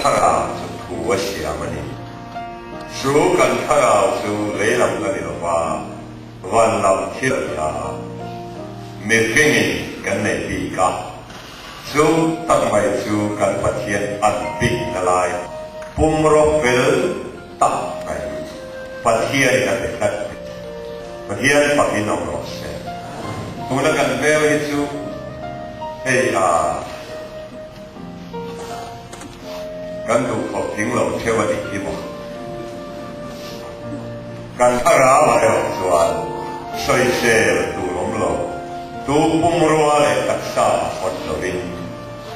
thlarau chu thu a siam a ni. Chu kan thlarau chu lei lam a ni lo va, van lam thil a ni a, mihringin kan nei bik a. Chu tak mai chu kan Pathian an bikna lai pumraw fel tak mai Pathianin a pe tlat a ni. Pathian fakin awm rawh se. Tuna kan hmel hi chu hei a kan duhkhawp tling lo theuh a nih hi maw? Kan thlarau ah erawh chuan sawisel tur awm lo, tu pumrua leh taksa a hawt lovin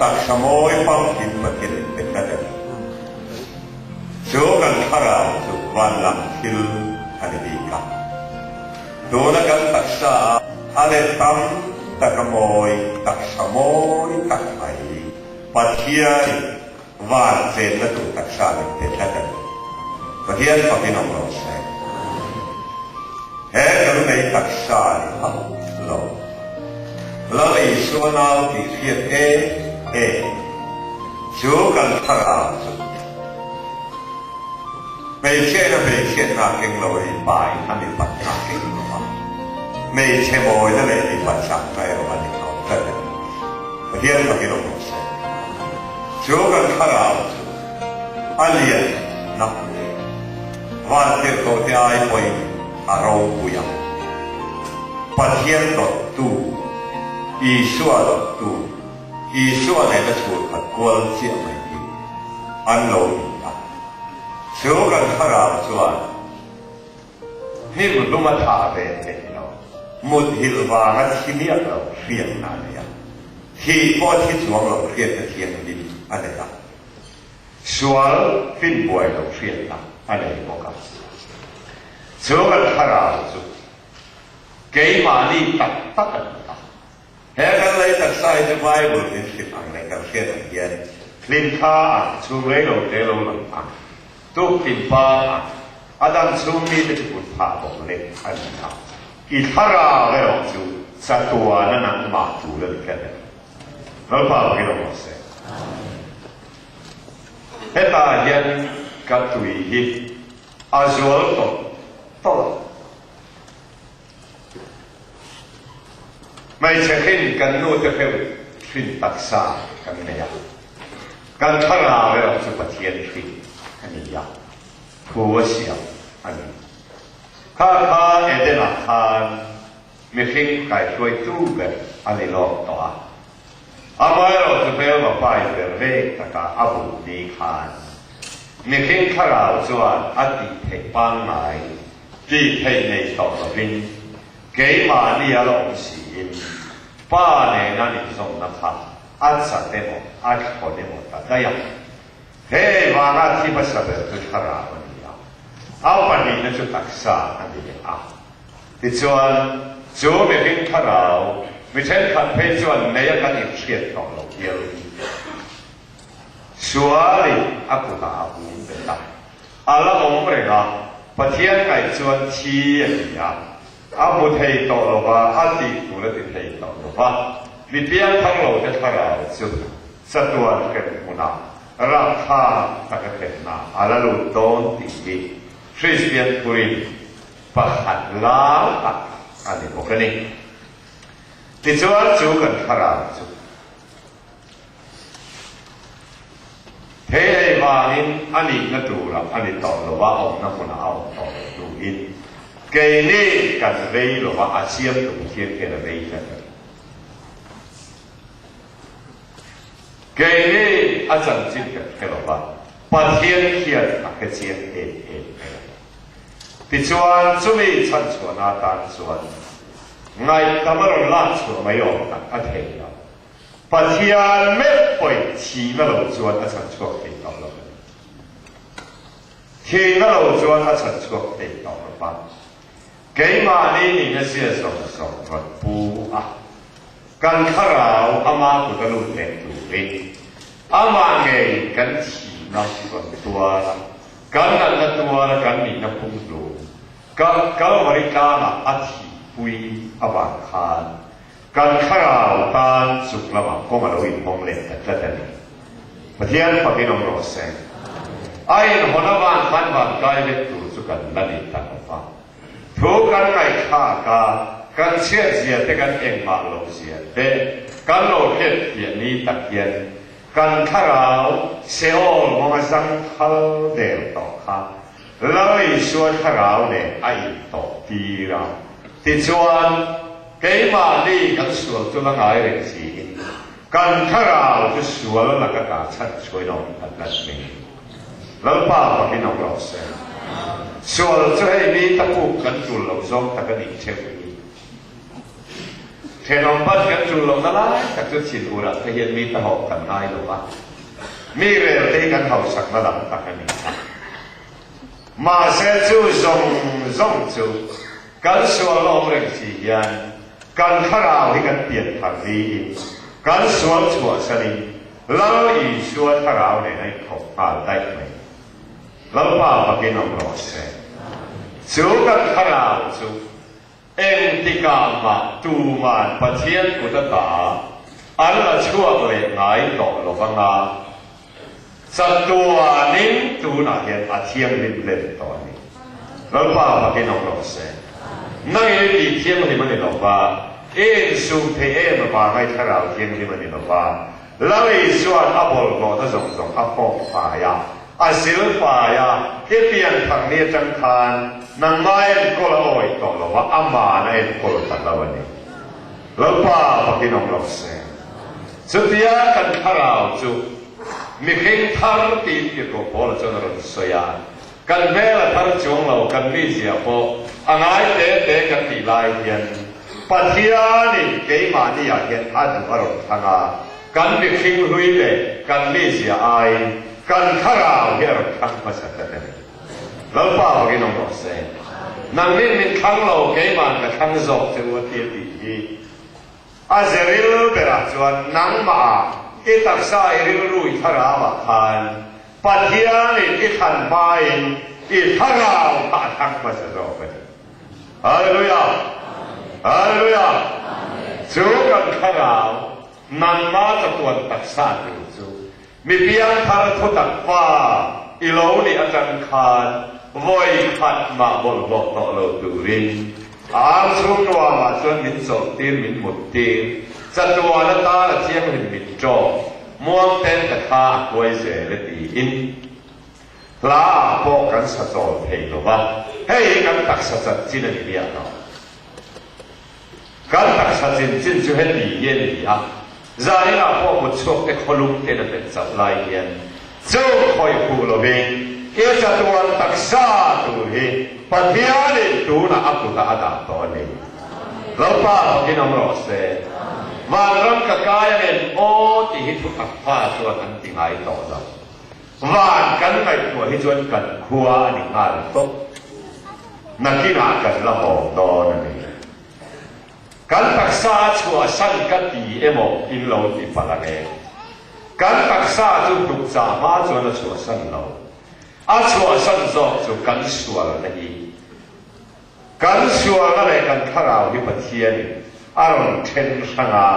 taksa mawi famkim Pathian in pe tlat a ni. Chu kan thlarau chu van lam thil a ni bik a. Tuna kan taksa ah a let tam taka mawi taksa mawi tak mai Pathian in Van chenna tur taksa min pe tlat a ni. Pathian fakin awm rawh se. He kan lei taksa ni hauh lo. Lal Isua nau tih hriat em em chu kan thlarau chu. Hmeichhiain a hmeichhiatna a keng lo a ni, pain a mipatna a keng lo a. Hmeichhe mawina leh mipat chakna erawh a ni lo tlat a ni. Pathian fakin awm rawh se. Chu kan thlarau chu a lian nak leh vantirhkohte ai pawhin a ropui ang. Pathian dawttu, Isua dawttu, Isua nena chhurkhat kual chiah mai hi an lo ni a. Chu kan thlarau chuan hnim hlum a thah ve theih lo, muthilh vanga thi miah lo hriatna a nei a. Thih pawh thi chuang lo hriatna thianghlim a nei a, sual finbuai lo hriatna a nei bawk a. Chu kan thlarau chu keimahni tak tak a ni a. He kan lei taksa hi chu Bible min hrilh ang leh kan hriat ang hian hlimthla ang, chhung rei lo te lo lang ang, tuktin par ang, a dang chhung mite chu kut phah bawk lek a ni a. I thlarau erawh chu chatuana nangmah tur a ni tlat a ni. Lalpa bawkin awm rawh se. Hetah hian ka tui hi a zual tawlh tawlh a. Hmeichhe hrin kan nute hreuh hrin taksa kan nei a, kan thlarau erawh chu Pathian hrin a ni a, thu a siam a ni. Kha kha Eden-ah khan mihring kaihruaitu ber a ni lawk tawh a, amaherawhchu hmelma pai ber vek taka a bum ni khan mihring thlarau chuan a tih theih pangngai Tih theih nei tawh lovin keimahni a la awm siin pa nena inzawmna kha a chat emaw a thlawn emaw ta daih a. He vanga thi hmasa ber chu thlarau a ni a, a pahnihna chu taksa a ni leh a. Tichuan, chu mihring thlarau mi thenkhat phei chuan nei a kan inhriat tawh lo hial hi sualin a kutah a hum bet a. A la awm reng a, Pathian ngaih chuan thi a ni a, a hmu thei tawh lo va, a tih tur a ti thei tawh lo va. Mi piangthar lote thlarau chu chatuan hrem hmunah rapthlak taka hremna a la lut dawn tih hi Kristian thurin pakhat lar tak a ni bawk a ni. Tichuan chu kan thlarau chu. He ei vangin a nihna turah a ni tawh lo va, awmna hmunah a awm tawh lo hnuin keini kan vei lo va, a siamtu Pathian hian a vei tlat a ni. Keini a chanchin kan hre lo va, Pathian hian a hre chiang em em mai a ni. Tichuan, chumi chhanchhuahna atan chuan ngaihdam a rawn lak chhuah mai awm tak a thei lo. Pathian meuh pawih thihna lo chuan a chhan chhuak thei tawh lo a ni. Thihna lo chuan a chhan chhuak thei tawh lo va. Keimahni nihna zia zawng zawng rawn pu a, kan thlarau ama kut a lut leh turin amah ngei kan thihna rawn tuar a, kan natna tuar a kan nihna pumhlum Kalvari tlangah a thihpui avang khan Kan thlarau tan chuk lamah kawng a lo inhawng leh ta tlat a ni. Pathian fakin awm rawh se. A inhawn avang khan van kai vek tur chu kan la ni ta lo va. Thu kan ngaihthlak a, kan chhiat zia te kan engmah lo zia te kan lo hriat fiah ni tak hian kan thlarau Seol mawnga zangthal der tawh kha Lal Isua thlarau nen a intawh tir a. Tichuan, keimahni kan sual chu la ngai reng siin kan thlarau chu sual laka ta chhan chhuain awm kan la ni. Lalpa fakin awm rawh se. Sual chu hei mi ta puk kan tul lo zawng tak a nih theuh hi. Thenawm bat kan tul lohna lai tak chu thinurah te hian mi ta hawh kan ngai lo va. Mi rel te hi kan hausakna lam tak a ni a. Mahse chu zawng zawng chu kan sual la awm reng si hian kan thlarau hi kan pian thar niin kan sual chhuahsanin Lal Isua thlarau nen a inkhawp nghal daih mai. Lalpa fakin awm rawh se. Chu kan thlarau chu engtikah mah tuman Pathian kut ata an la chhuak leh ngai tawh lo vanga chatuanin tunah hian a thianghlim hlen tawh a ni. Lalpa fakin awm rawh se. Nangin i tih thianghlim a ni lo va, i insum thei em avanga i thlarau thianghlim a ni lo va, Lal Isua'n a bawlhhlawhna zawng zawng a fawk fai a, a zil fai a, i pian thar ni atang khan nangmah enkawl a awih tawh lo va, ama'n a enkawl ta lo a ni. Lalpa fakin awm rawh se. Chutia kan thlarau chu mihring thar tiin Tirhkoh Paula chuan a rawn sawi a, Kan hmel a thar chuang lo, kan mizia pawh a ngai te te kan tih lai hian Pathianin keimahniah hian a duh a rawn thlang a, kan mihring hlui leh kan mizia aiin kan thlarau hi a rawn thlang hmasa tlat a ni. Lalpa vakin awm rawh se. Nangnin min thlang lo, keima'n ka thlang zawk che u a ti a tih hi a zeril berah chuan nangmah i taksa i rilru i thlarauah khan Pathianin i thlan hmain i thlarau kha a thlang hmasa zawk a ni. Hallelujah! Hallelujah! Chu kan thlarau, nangmah chatuan taksa tur chu mi piangthar thutak fa i lo nih atang khan vawi khat mah bawlhhlawh tawh lo turin ar chhung nuamah chuan min chawlhtir, min muttir, chatuan atan a thianghlim min ṭawk. Muangten ka thla a kuai zel e tiin hla ah pawh kan sa chawl thei lo va, hei hi kan taksa chanchin a ni miah lo. Kan taksa chinchin chu heti hi a ni a, zanin ah pawh mutchhuak te khawlum ten a hmet chauh lai hian chu khawi fuh lovin i chatuan taksa tur hi Pathianin tunah a kutah a dah tawh a ni. Lalpa fakin awm rawh se. Vanram ka kai a nen aw tih hi thu tak fa chuan an ti ngai tawh lo. Van kan ngaihtuah hi chuan kan khua a ni nghal tawp. Nakinah kan la haw dawn a ni. Kan taksa a chhuahsan ka ti emaw in lo ti palh ang e. Kan taksa chu hnukchah hma chuan a chhuahsan lo. A chhuahsan zawk chu kan sualna hi. Kan sualna leh kan thlarau hi Pathianin a rawn then hrang a,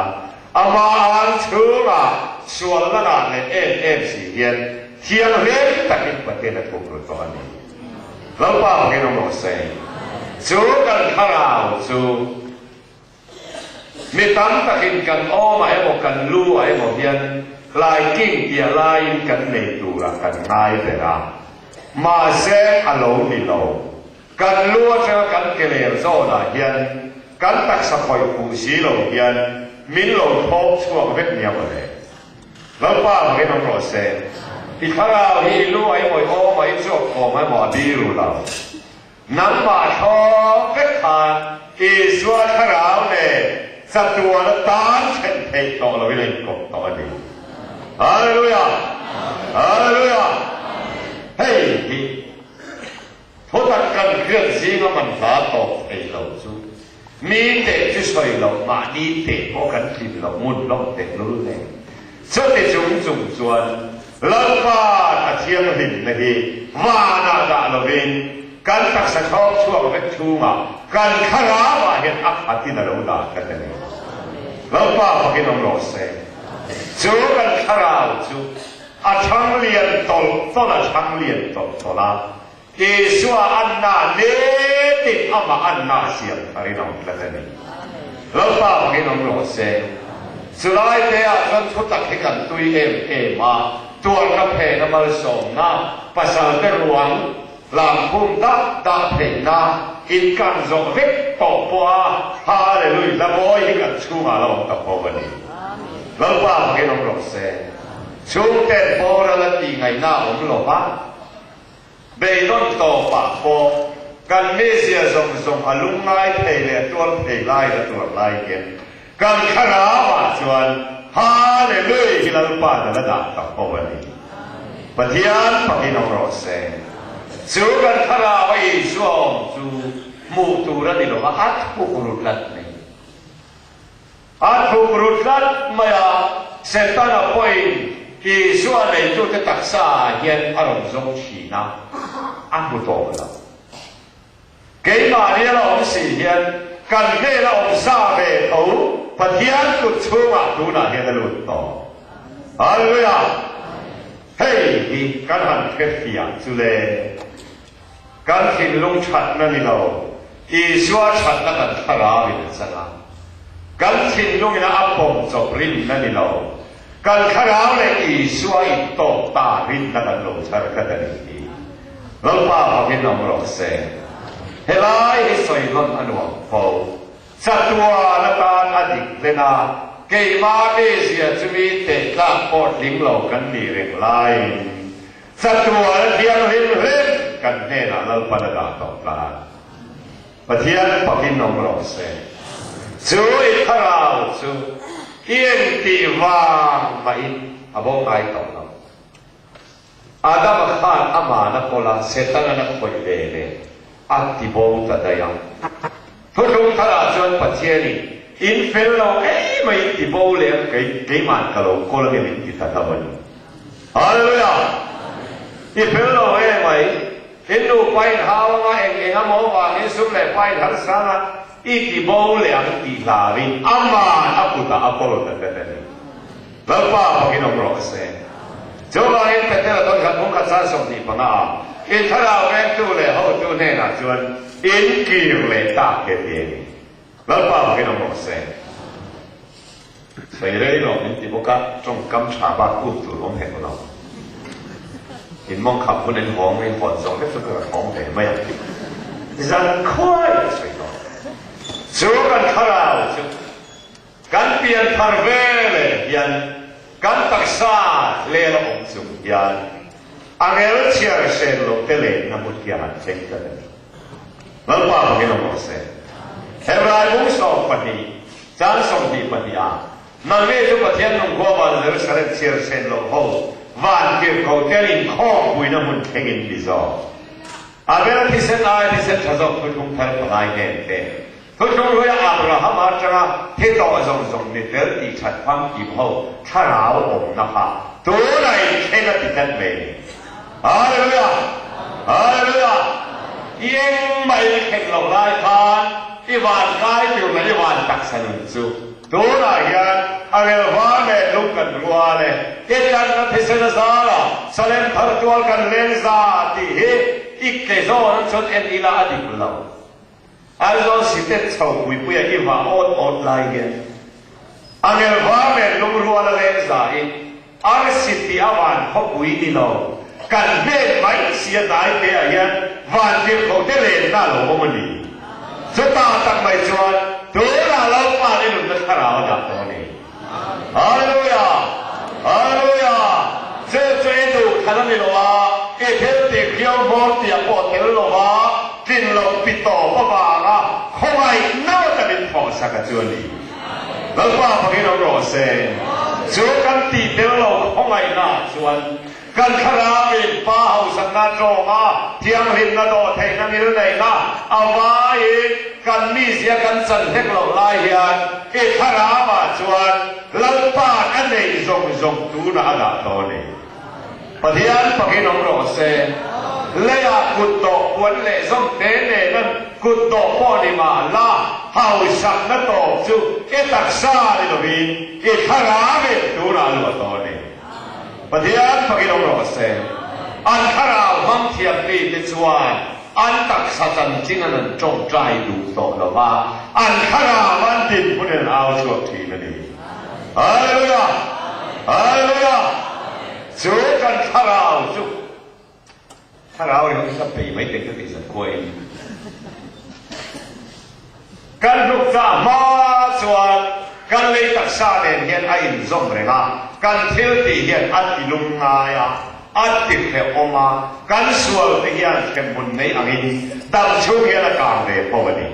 amah an chhungah sualna ngah leh em em si hian thianghlim takin Pathian a thuk ru tawh a ni. Lalpa hmangin awm rawh se. Chu kan thlarau chu Mi tam takin kan awmah emaw kan lu ah emaw hian laiking tia laiin kan nei turah kan ngai ber a, mahse a lo ni lo. Kan lu atanga kan ke ler zawnah hian kan taksa khawih fuh si lo hian min lo thawk chhuak vek nia mawle. Lalpa hmangin awm rawh se. I thlarau hi i lu ah emaw i awmah i chhuak khawm emaw a biru lo. Nangmah thlawk vek khan Isua thlarau nen chatuan atan then theih tawh loin a inkawp tawh a ni. Hallelujah! Hallelujah! Hei hi thutak kan hriat zinga man hla tawp thei lo chu mi teh chu sawi loh mahni teh pawh kan tlin loh ngun hlawm teh lul nen. Chuti chung chung chuan Lalpa a thianghlimna hi vanah dah lovin kan taksa thlawk chhuak vek chhungah kan thlarauah hian a khatin a lo dah tlat a ni. Lalpa fakin awm rawh se. Chu kan thlarau chu. A chhang lian tawlh tawlh a chhang lian tawlh tawlh a, Isua anna netin amah anna a siam tharin a awm tlat a ni. Lalpa fakin awm rawh se. Chulai te ah chuan thutak hi kan tui em em a, tuarna phena malsawmna, pasal te ruang lamkhum dah dah theihna, inkan zawh vek tawh pawha Hallelui hla mawi hi kan chhungah la awm ta fo a ni. Lalpa fakin awm rawh se. Chhungten boral a tih ngaihna a awm lo va. Beidawn tawpah pawh kan mizia zawng zawng a lungngai thei leh a tuar thei lai la tuar lai hian kan thlarauah chuan Hallelui hi Lalpa na la dah tak ho a ni. Pathian fakin awm rawh se. Chu kan thlarau a Isua awm chu hmuh tur a ni lo va, a thuk ru tlat mai. A thuk ru tlat mai a, Setana pawhin Isua neitute taksaah hian a rawn zawng thin a, a hmu tawh lo. Keimahni a la awm si hian kan hnena awm sa ve tho Pathian kut chhungah tunah hian a lut tawh. Hallelujah! Hei hi kan han hrefiah chu le. Kan thinlung thatna ni lo, Isua thatna kan thlarauin a chang a. Kan thinlungin a a pawm chawp rinna ni lo, kan thlarau leh Isua intawk ta rinna kan lo chhar tlat a nih hi. Lalpa fakin awm rawh se. Helai hi sawi nawn a nuam fo. Chatuan atan a dik hlen a, keimah mizia chu mi tehtlak pawh tling lo kan nih reng laiin, Chatuan a thianghlim hlim kan hnenah Lalpan a dah tawh tlat. Pathian pakin awm rawh se. Chu i thlarau chu i engtih vang mahin a bo ngai tawh lo. Adama khan aman a kawl a, Setanan a khawih ve leh a ti bo ta daih a. Thuthlung tharah chuan Pathianin in fel lo ei mai in ti bo leh ang kei keiman ka lo kawl angem in ti ta hlauh a ni. Hallelujah! I fel lo e mai, in nupa in hau anga eng eng amaw vangin sum leh pa in harsa anga i ti bo leh ang tih hlarin aman a kutah a kawl ta tlat a ni. Lalpa fakin awm rawh se. Chuvangin Petera tawn khat hmung khat san 25 ah in thlarau vengtu leh hotu hnenah chuan in kir leh tak he ti a ni. Lalpa fakin awm rawh se. Sawi rei lo min ti bawk a, tawngkam tha bak up tur awm hek lo. In mawngkham hun in hawng in hawn zawng vek chu ka rawn hawng ve mai ang. Zan khuai a sawi dawn. Chu kan thlarau chu Kan pian thar ve leh hian kan taksa lel a awm chung hian a rel chhiar sen lo te lenna hmun hi a han thleng tlat a ni. Lalpa bawkin awm rawh se. Hebrai bung 12, chan 22 ah, Nangni chu Pathian nungkhua van Jerusalem chhiar sen loh ho van tirhko te an inkhawmpuina hmun thlengin ni zawk. Abel thisen ai thisen tha zawk thuthlung thar palai hnen te Thuthlung hluia Abrahama atanga thi tawh zawng zawng mi fel tih that famkim ho thlarau awmna kha tunah inthleng a ti tlat mai a ni. Hallelujah! Hallelujah! I engmah in khen loh lai khan i van kai tur leh i van taksa nun chu tunah hian a rel var nen lung kan rual e. I tlanna thisen a zal a, Salem thar tual kan leng za tih hi i ke zawn an chuan en ila a dik lo. Aizawl Sitet chho puipuia i vah awt awt lai hian a ngel var nen lungrual a leng zain arsi tih a van khawpui ni lo kan hnen mai si a hnai te ah hian van tirhkoh te lenna a lo awm a ni. Chutah tak mai chuan tunah Lalpa'n i nunna thlarau a dah tawh a ni. Hallelujah! Hallelujah! Chu chu i duh khan a ni lo a, i thil tih khiau hmawr tih pawh tel lo va, tlin loh pi tawp avanga khawngaih no ta min thawhsak a chu a ni. Lalpa fakin awm rawh se. Chu kan tih tel lo khawngaihna ah chuan Kan thlarauin Pa hausakna tawng a, thianghlimna dawhtheihna ngilneihna a vaiin kan mizia kan chan hlek loh lai hian i thlarauah chuan Lalpa'n a neih zawng zawng tunah a dah tawh a ni. Pathian fakin awm rawh se. Leiah kut dawh puan leh zawm te nena kut dawh pawh ni mah la, hausakna tawp chu i taksa ni lovin i thlarauin tunah a luah tawh a ni. Pathian fakin awm rawh se. An thlarau hmang thiam mite chuan an taksa chanchin an an tawngtai duh tawh lo va, an thlarau an dinhmun in an au chhuak thin a ni. Hallelujah! Hallelujah! Chu kan thlarau chu Thlarau ringawt hi ka bei mai teh ka tih zan khuain kan hluk chah hma chuan kan lei taksa nen hian a inzawm reng a, kan thil tih hian a ti lung ngai a, a ti hrehawm a, kan sual te hian hremhmun nei angin dam chhung hian a kang ve fo a ni.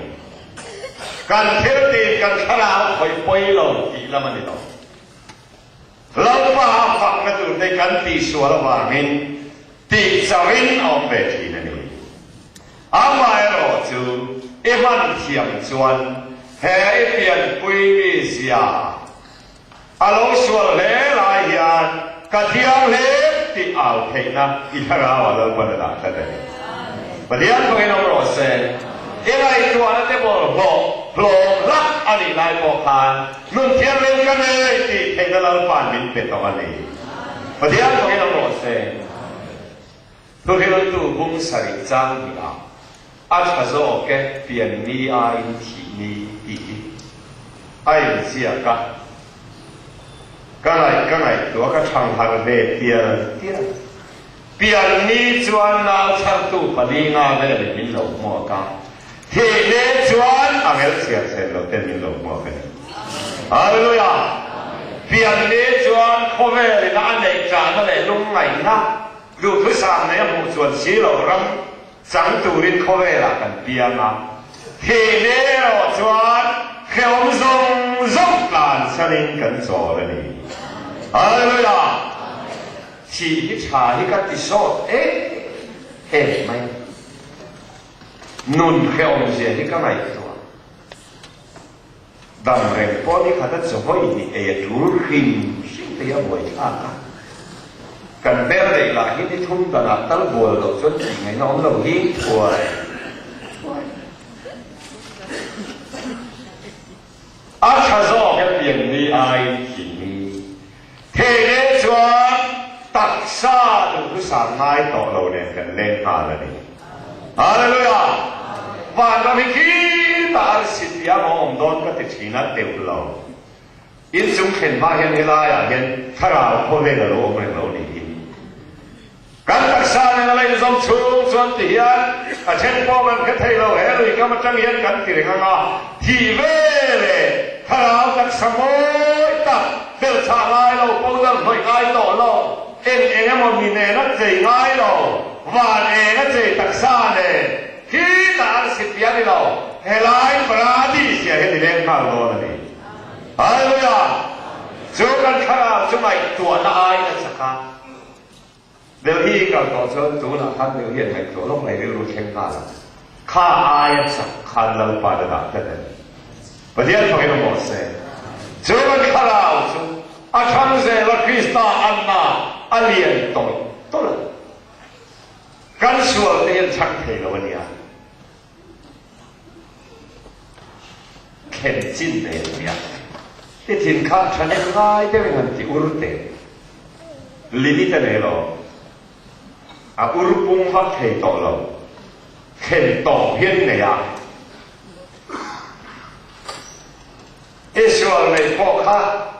Kan thil tiin kan thlarau khawih pawi lo tih lam a ni lo. Lalpa a fakna turte kan tihsual avangin tih chauhin a awm ve thin a ni. Amaherawh chu i hman thiam chuan he i pianpui mi zia a lo sual hle lai hian ka thiam hle tih au theihna i thlarau ah Lalpan a dah tlat a ni. Pathian fakin awm rawh se. I ngaihtuahna te bawlhhlawh hlawm hlak a nih lai pawh khan Nun thianghlim ka nei tih theihna Lalpa'n min pe tawh a ni. Pathian fakin awm rawh se. Thuhriltu bung sarih chang hnih ah a tha zawk e pian ni aiin thih ni tih hi a inziak a. Ka ngaih ka ngaihtuah ka thang har ve tial tial. Pian ni chuan nau chhartu pali nga velin min lo hmuak a, thih ni chuan a ngel chhiar chhen lo ten min lo hmuak a ni. Hallelujah! Pian ni chuan khawvelin a neih chahna leh lungngaihna duhthusam nei a hmuh chuan si lo ram chang turin khawvelah kan piang a, thih ni erawh chuan hrehawm zawng zawng tlansanin kan chawl a ni. Hallelujah! Thih hi tha hi ka ti sawt em em mai a, nun hrehawmzia hi ka ngaihtuah. Dam reng pawh ni khat a chaw hawi hnih ei a tul hrim hrim te hi a buai thlak a. Kan hmel neih lah hi ni thum danah tal bual loh chuan tih ngaihna awm lo hi thuai thuai. A tha zawk e pian ni aiin thih ni. Thei leh chuan taksa duhthusam ngai tawh lo nen kan leng nghal a ni. Hallelujah! Vanram hi khitah arsi tiang a awm dawn ka ti thin a, teuh lo. Inchung thlen hma hian helaiah hian thlarau khawvel a lo awm reng lo niin. Kan taksa nen a la inzawm chhung chuan ti hian a then pawh kan hre thei lo, he lui kam atang hian kan ti reng ang a, thih ve leh thlarau taksa mawi tak belhchhah ngai lo, powder hnawih ngai tawh lo, eng eng emaw mi nen a chei ngai lo, van eng a chei taksa nen khitah an si tia ni lo, helai paradis ah hian i leng nghal dawn a ni. Hallelujah! Chu kan thlarau chu ngaihtuahna aiin a chak a. Delhi kal tawh chuan tunah khan Delhi an ngaihtuah lawk mai rilru thleng nghal a, kha aia chak khan Lalpa na dah tlat a ni. Pathian fakin awm rawh se. Chu kan thlarau chu a thang zel a, Krista anna a lian tawlh tawlh a. Kan sual te hian chhang thei lo a nia. Thlen chin nei a nia. I thin khan tha nem ngai deuhin han ti ur teh. Limit a nei lo. A ur pung vak thei tawh lo. Thlen tawp hian nei a. Israel nei pawh kha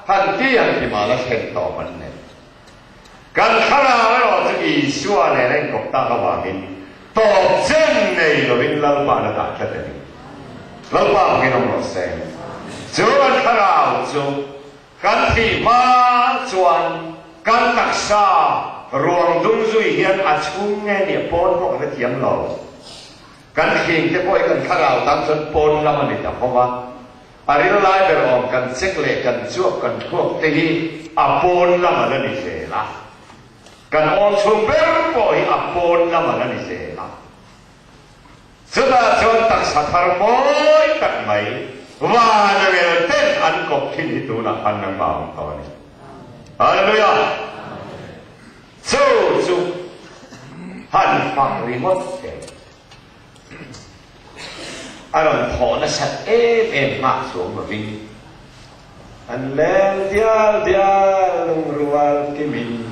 han ti han ti mah la thlen tawp an nei. Kan thlarau erawh chu Isua nen a inkawp tak avangin tawp chen nei lovin Lalpa'n a dah tlat a ni. Lalpa hmangin awm rawh se. Chu kan thlarau chu kan thih hma chuan kan taksa ruang dung zui hian a chhung nge nia pawn pawh kan hrethiam lo. Kan thing te pawh hi kan thlarau tan chuan pawn lam a ni ta fo va. A ril lai ber awm kan chek leh kan chuak kan thuak te hi a pawn lam a la ni zel a. Kan awm chhung ber pawh hi a pawn lam a la ni zel a. Chutah chuan taksa thar mawi tak mai van a rel ten an kawp thin hi tunah khan nangmah awm tawh a ni. Hallelujah! Chu chu han fak ringawt teh. A rawn thawh nasat em em nghah chuang lovin an leng dial dial lungrual kimin.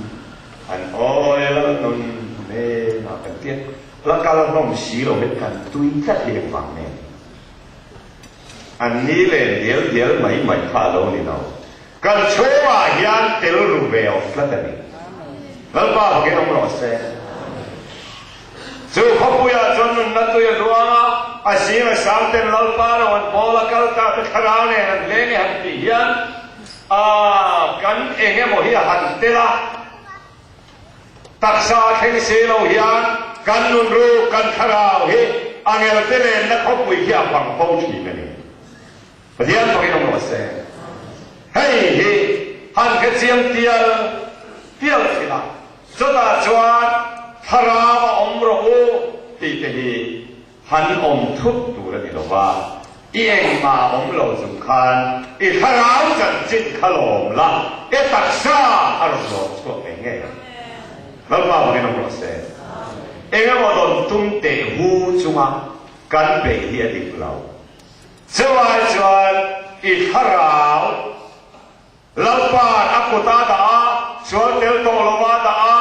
An awi lal nun hnenah kan tia la kal hlawm si lo hian kan tui tlat hi engvang nge? An ni len dial dial mai mai kha a lo ni lo. Kan chhungah hian tel ru ve awm tlat a ni. Lalpa fakin awm rawh se. Chu khawpuiah chuan nunna tui a luang a, a sing a sang ten Lalpa ro an bawl a, kal ta te thlarau nen an leng e han tih hian a kan eng emaw hi a han tel a, taksa a thleng si lo hian kan nunruk, kan thlarau hi a ngelte lenna khawpui khi a bang fo thin a ni. Pathian fakin awm rawh se. Hei hi han hre chiang tial tial thin a. Chutah chuan thlarau a awm rawh u tih te hi han awm thut tur a ni lo va, i engmah a awm lo chung khan i thlarau chanchin kha lawm la, i taksa a rawn lawm chhuak ngei ngei ang. Lalpa bawkin awm rawh se. Engemaw dawn tum teh hu chunga kan beih hi a dik lo. Chulai chuan i thlarau. Lalpa'n a kut a dah a, sual tel tawh lo a dah a,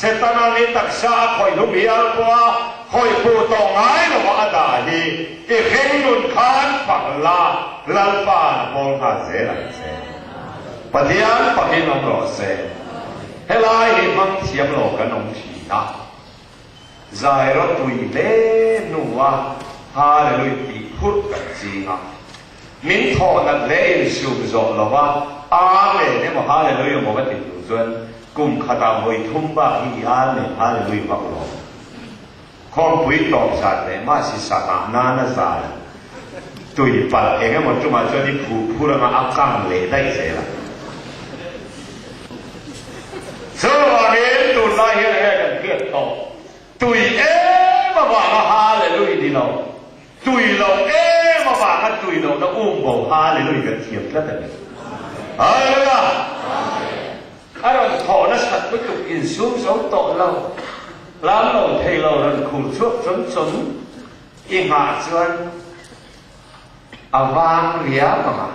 Setana ni taksa a khawih hlum hial pawh a khawih fuh tawh ngai lo a dah hi i hreng nun khan fak la, Lalpa'n a pawl nghal zel ang che. Pathian fakin awm rawh se. Helai hi hmang thiam lo kan awm thin a. Zai rawtui hle hnua Hallelui tih phurh kan ching a. Min thawh nat hle insum zawh lo va, Amen emaw Hallelui emaw ka ti tur chuan kum khatah vawi thum bak hi i Amen Hallelui vak lo. Khawmpui tawp zat leh mahse sangah nana zai tui palh eng emaw tumah chuan i phuh phur anga a kang leh daih zel a. Chuvangin tunlai hian enge kan hriat tawh? Tui em avanga Hallelui ni lo. Tui loh em avanga tui lohna um bo Hallelui kan thiam tlat a ni. Hallelujah! A rawn thawh nasat lutuk insum zo tawh lo, lam lo thei lo rawn khur chhuak chawn chawn i nghah chuan a vang riau ang a.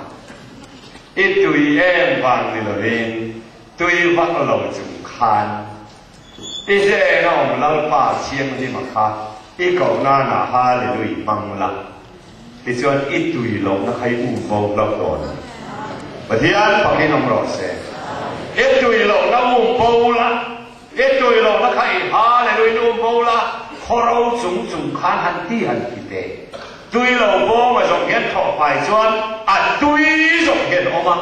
I tui em vang ni lovin tui vak lo chung khan I hnena awm Lalpa Thianghlima kha i koh nana Hallelui hmang la, tichuan i tui lohna kha i um bo hlauh dawn a ni. Pathian fakin awm rawh se. I tui lohna um bo la, i tui lohna kha i Halleluiin um bo la, khawro chung chung khan han ti han ti teh. Tui lo bawng a zawng hian thawh fai chuan a tui zawng hian awm a.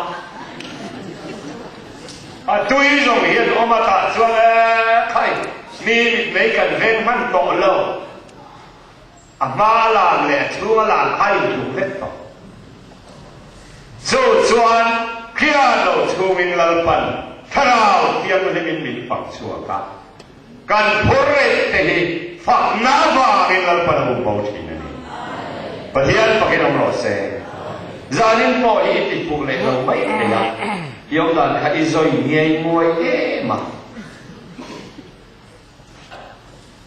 A tui zawng hian awm a tah chuan e khai, mi mitmei kan veng hman tawh lo. A hma a lam leh a chhung a lam kha a intluk vek tawh. Chu chuan Kriat lo chhungin Lalpan Thlarau Thianghlimin min fak chhuak a, kan phur reh te hi fakna avangin Lalpan a um bo thin a ni. Pathian fakin awm rawh se. Zanin pawh hi i ti fuh leh lo mai thei a, i awmdan kha i zawi ngiai nguai em a.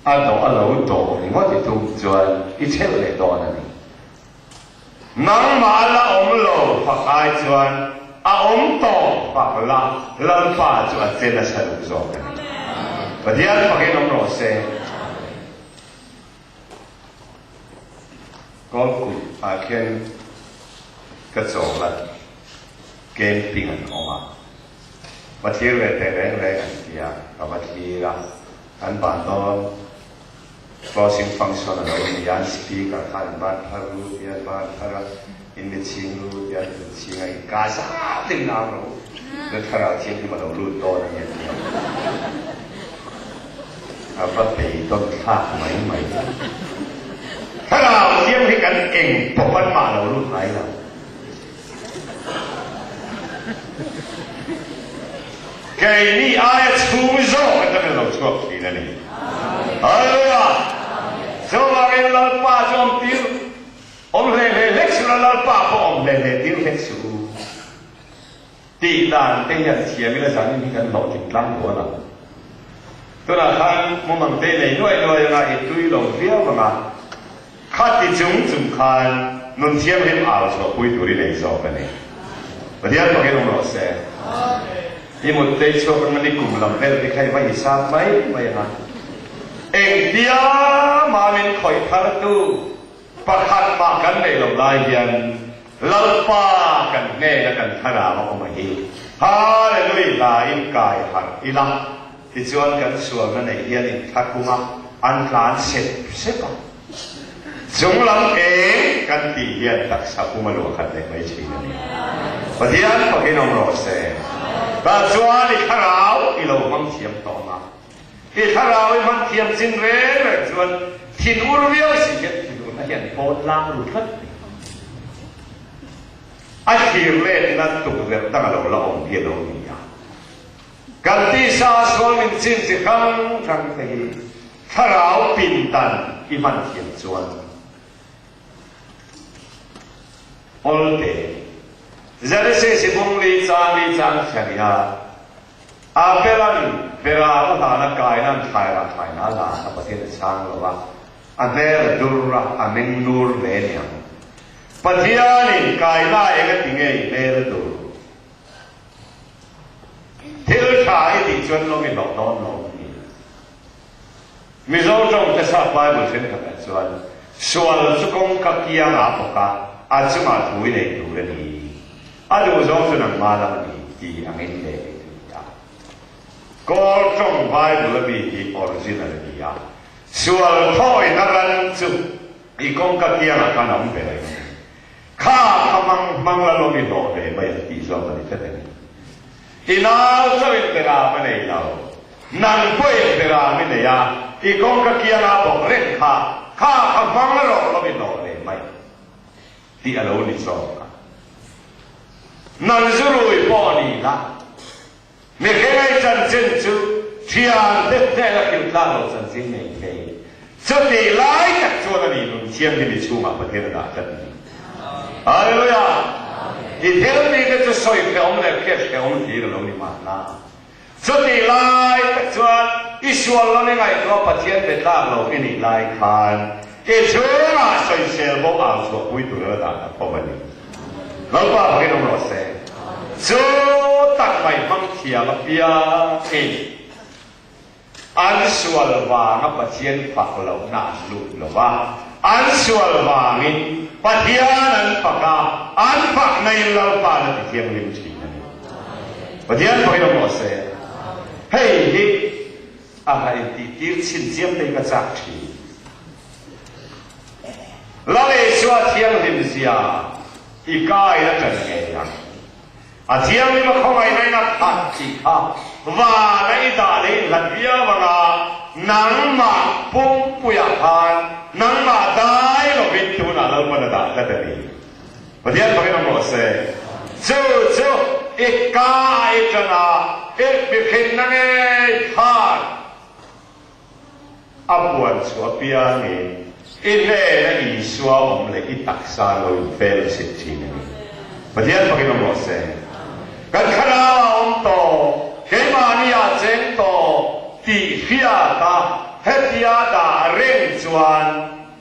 A dawh a lo dawh ringawt i tum chuan i chelh leh dawn a ni. Nangmah a la awm lo fak ai chuan a awm tawh fak la, Lalpa chu a che nasa duh zawk a ni. Pathian fakin awm rawh se. Kawlkut ah khian ka chawl a, camping an awm a, va thlir ve teh reng reng an ti a, ka va thlir a, an ban dawn. Closing function a lo ni a, speaker khan an ban thar lut i an ban thar a, in mi chhing lut i an in chhing a, in ka zat in nau rawh u, na thlarau thianghlim a lo lut dawn a ni a ti a. A va beidawn thlak mai mai. Thlarau thianghlim kan eng pawp an mah lo lut ngai lo. Keini aia chhung zawk atangin a lo chhuak thin a ni. Hallelujah! Chuvangin Lalpa chu awm tir, awm hle hle hlek suh la, Lalpa pawh awm hle hle tir hlek suh u. Tih dan te hian thiam ila zanin hi kan hlawhtling tlang dawn ang. Tunah khan mumang te nei nuai nuai anga i tui lo viau anga, Khati chung chung khan nun thianghlim au chhuahpui tur i nei zawk a ni. Pathian fakin awm rawh se. I mut tei chhuak anga ni kum lam vel te kha i va hisap mai mai anga. Engtia mah min khawih thar tu pakhat mah kan neih loh lai hian Lalpa kan hnena kan thlarau a awm a hi. Hallelujah hla in kai harh ila tichuan kan sualna neih hian inthlahrung a an tlan sep sep a. Chunglam eng kan tih hian taksa pum a luah khat leh mai thin a ni. Pathian fakin awm rawh se. Tah chuan i thlarau i lo hmang thiam tawh ang a. I thlarau i hman thiam chin reng reng chuan thin ur viau si hian thin urna hian pawn tlang ru tlat mai. A thlir letna tukverh dang a lo la awm hi a lo ni a. Kan tisa sual min chin chi hrang hrang te hi thlarau pindan i hman thiam chuan awl te Genesis i bung li chang li chang thian i a Abelan Bera u hlana kaina an thlai rah thlaina a la a Pathian a chhang lo a, a hmel a dur a, a meng nur hle niang. Pathianin kaina eng a ti nge i hmel a dur? Thil tha i tih chuan lawm i hlawh dawn lo a ni. Mizo tawng te sap Bible thenkhatah chuan sual chu kawngka kiangah a bawk a, a chungah thu i nei tur a ni. A duh zawng chu nangmah lam a ni tih angin leh i tui a. Kawl tawng Bible a mi hi original a ni a, sual thawina ran chu i kawngka kiangah khan a awm ve reng a ni. Kha kha hmang hmang la lawm i hlawh ve mai ang tih zawk a ni tlat a ni. I nau chauhin beram a nei lo. Nang pawhin beram i nei a, i kawngka kianga bawk reng kha, kha kha hmang la rawh lawm i hlawh ve mai tih a lo ni zawk a. Nang zurui pawh ni la, mihring ei chanchin chu thiante hnena hrilh tlak lo chanchin nei thei. Chutih lai tak chuan a ni nun thianghlim i chhungah Pathian a dah tlat a ni. Hallelujah! I thil tihte chu sawi hrehawm leh hriat hrehawm hlir a lo ni mahna. Chutih lai tak chuan i sual lo ni ngaihtuah Pathian be tlak lo i nih lai khan i chhungah sawisel bo au chhuahpui tur a la dah ta fo a ni. Lalpa fakin awm rawh se. Chu tak mai hmang thiam apiangin An sual vanga Pathian fak lohna an lut lo va, an sual vangin Pathian an fak a, an fakna in Lalpa na ti thianghlim thin a ni. Pathian fakin awm rawh se. Hei hi a han intihtir chhin chiam te hi ka chak thin. Lal Isua thianghlim zia i kai a ṭan ngei ang. A thianghlim a khawngaihna in a khat tih kha vana i dah leh in hlat viau anga nangmah pumpuiah khan nangmah dai lovin tunah Lalpan a dah tlat a ni. Pathian fakin awm rawh se. Chu chu i ka a i ṭan a, i mihrinna ngei khan A puan chu a piangin i hnena Isua awm leh i taksa lo in fellowship thin a ni. Pathian fakin awm rawh se. Kan thlarau ah awm tawh, keimahni ah cheng tawh tih hriat a hetia dah reng chuan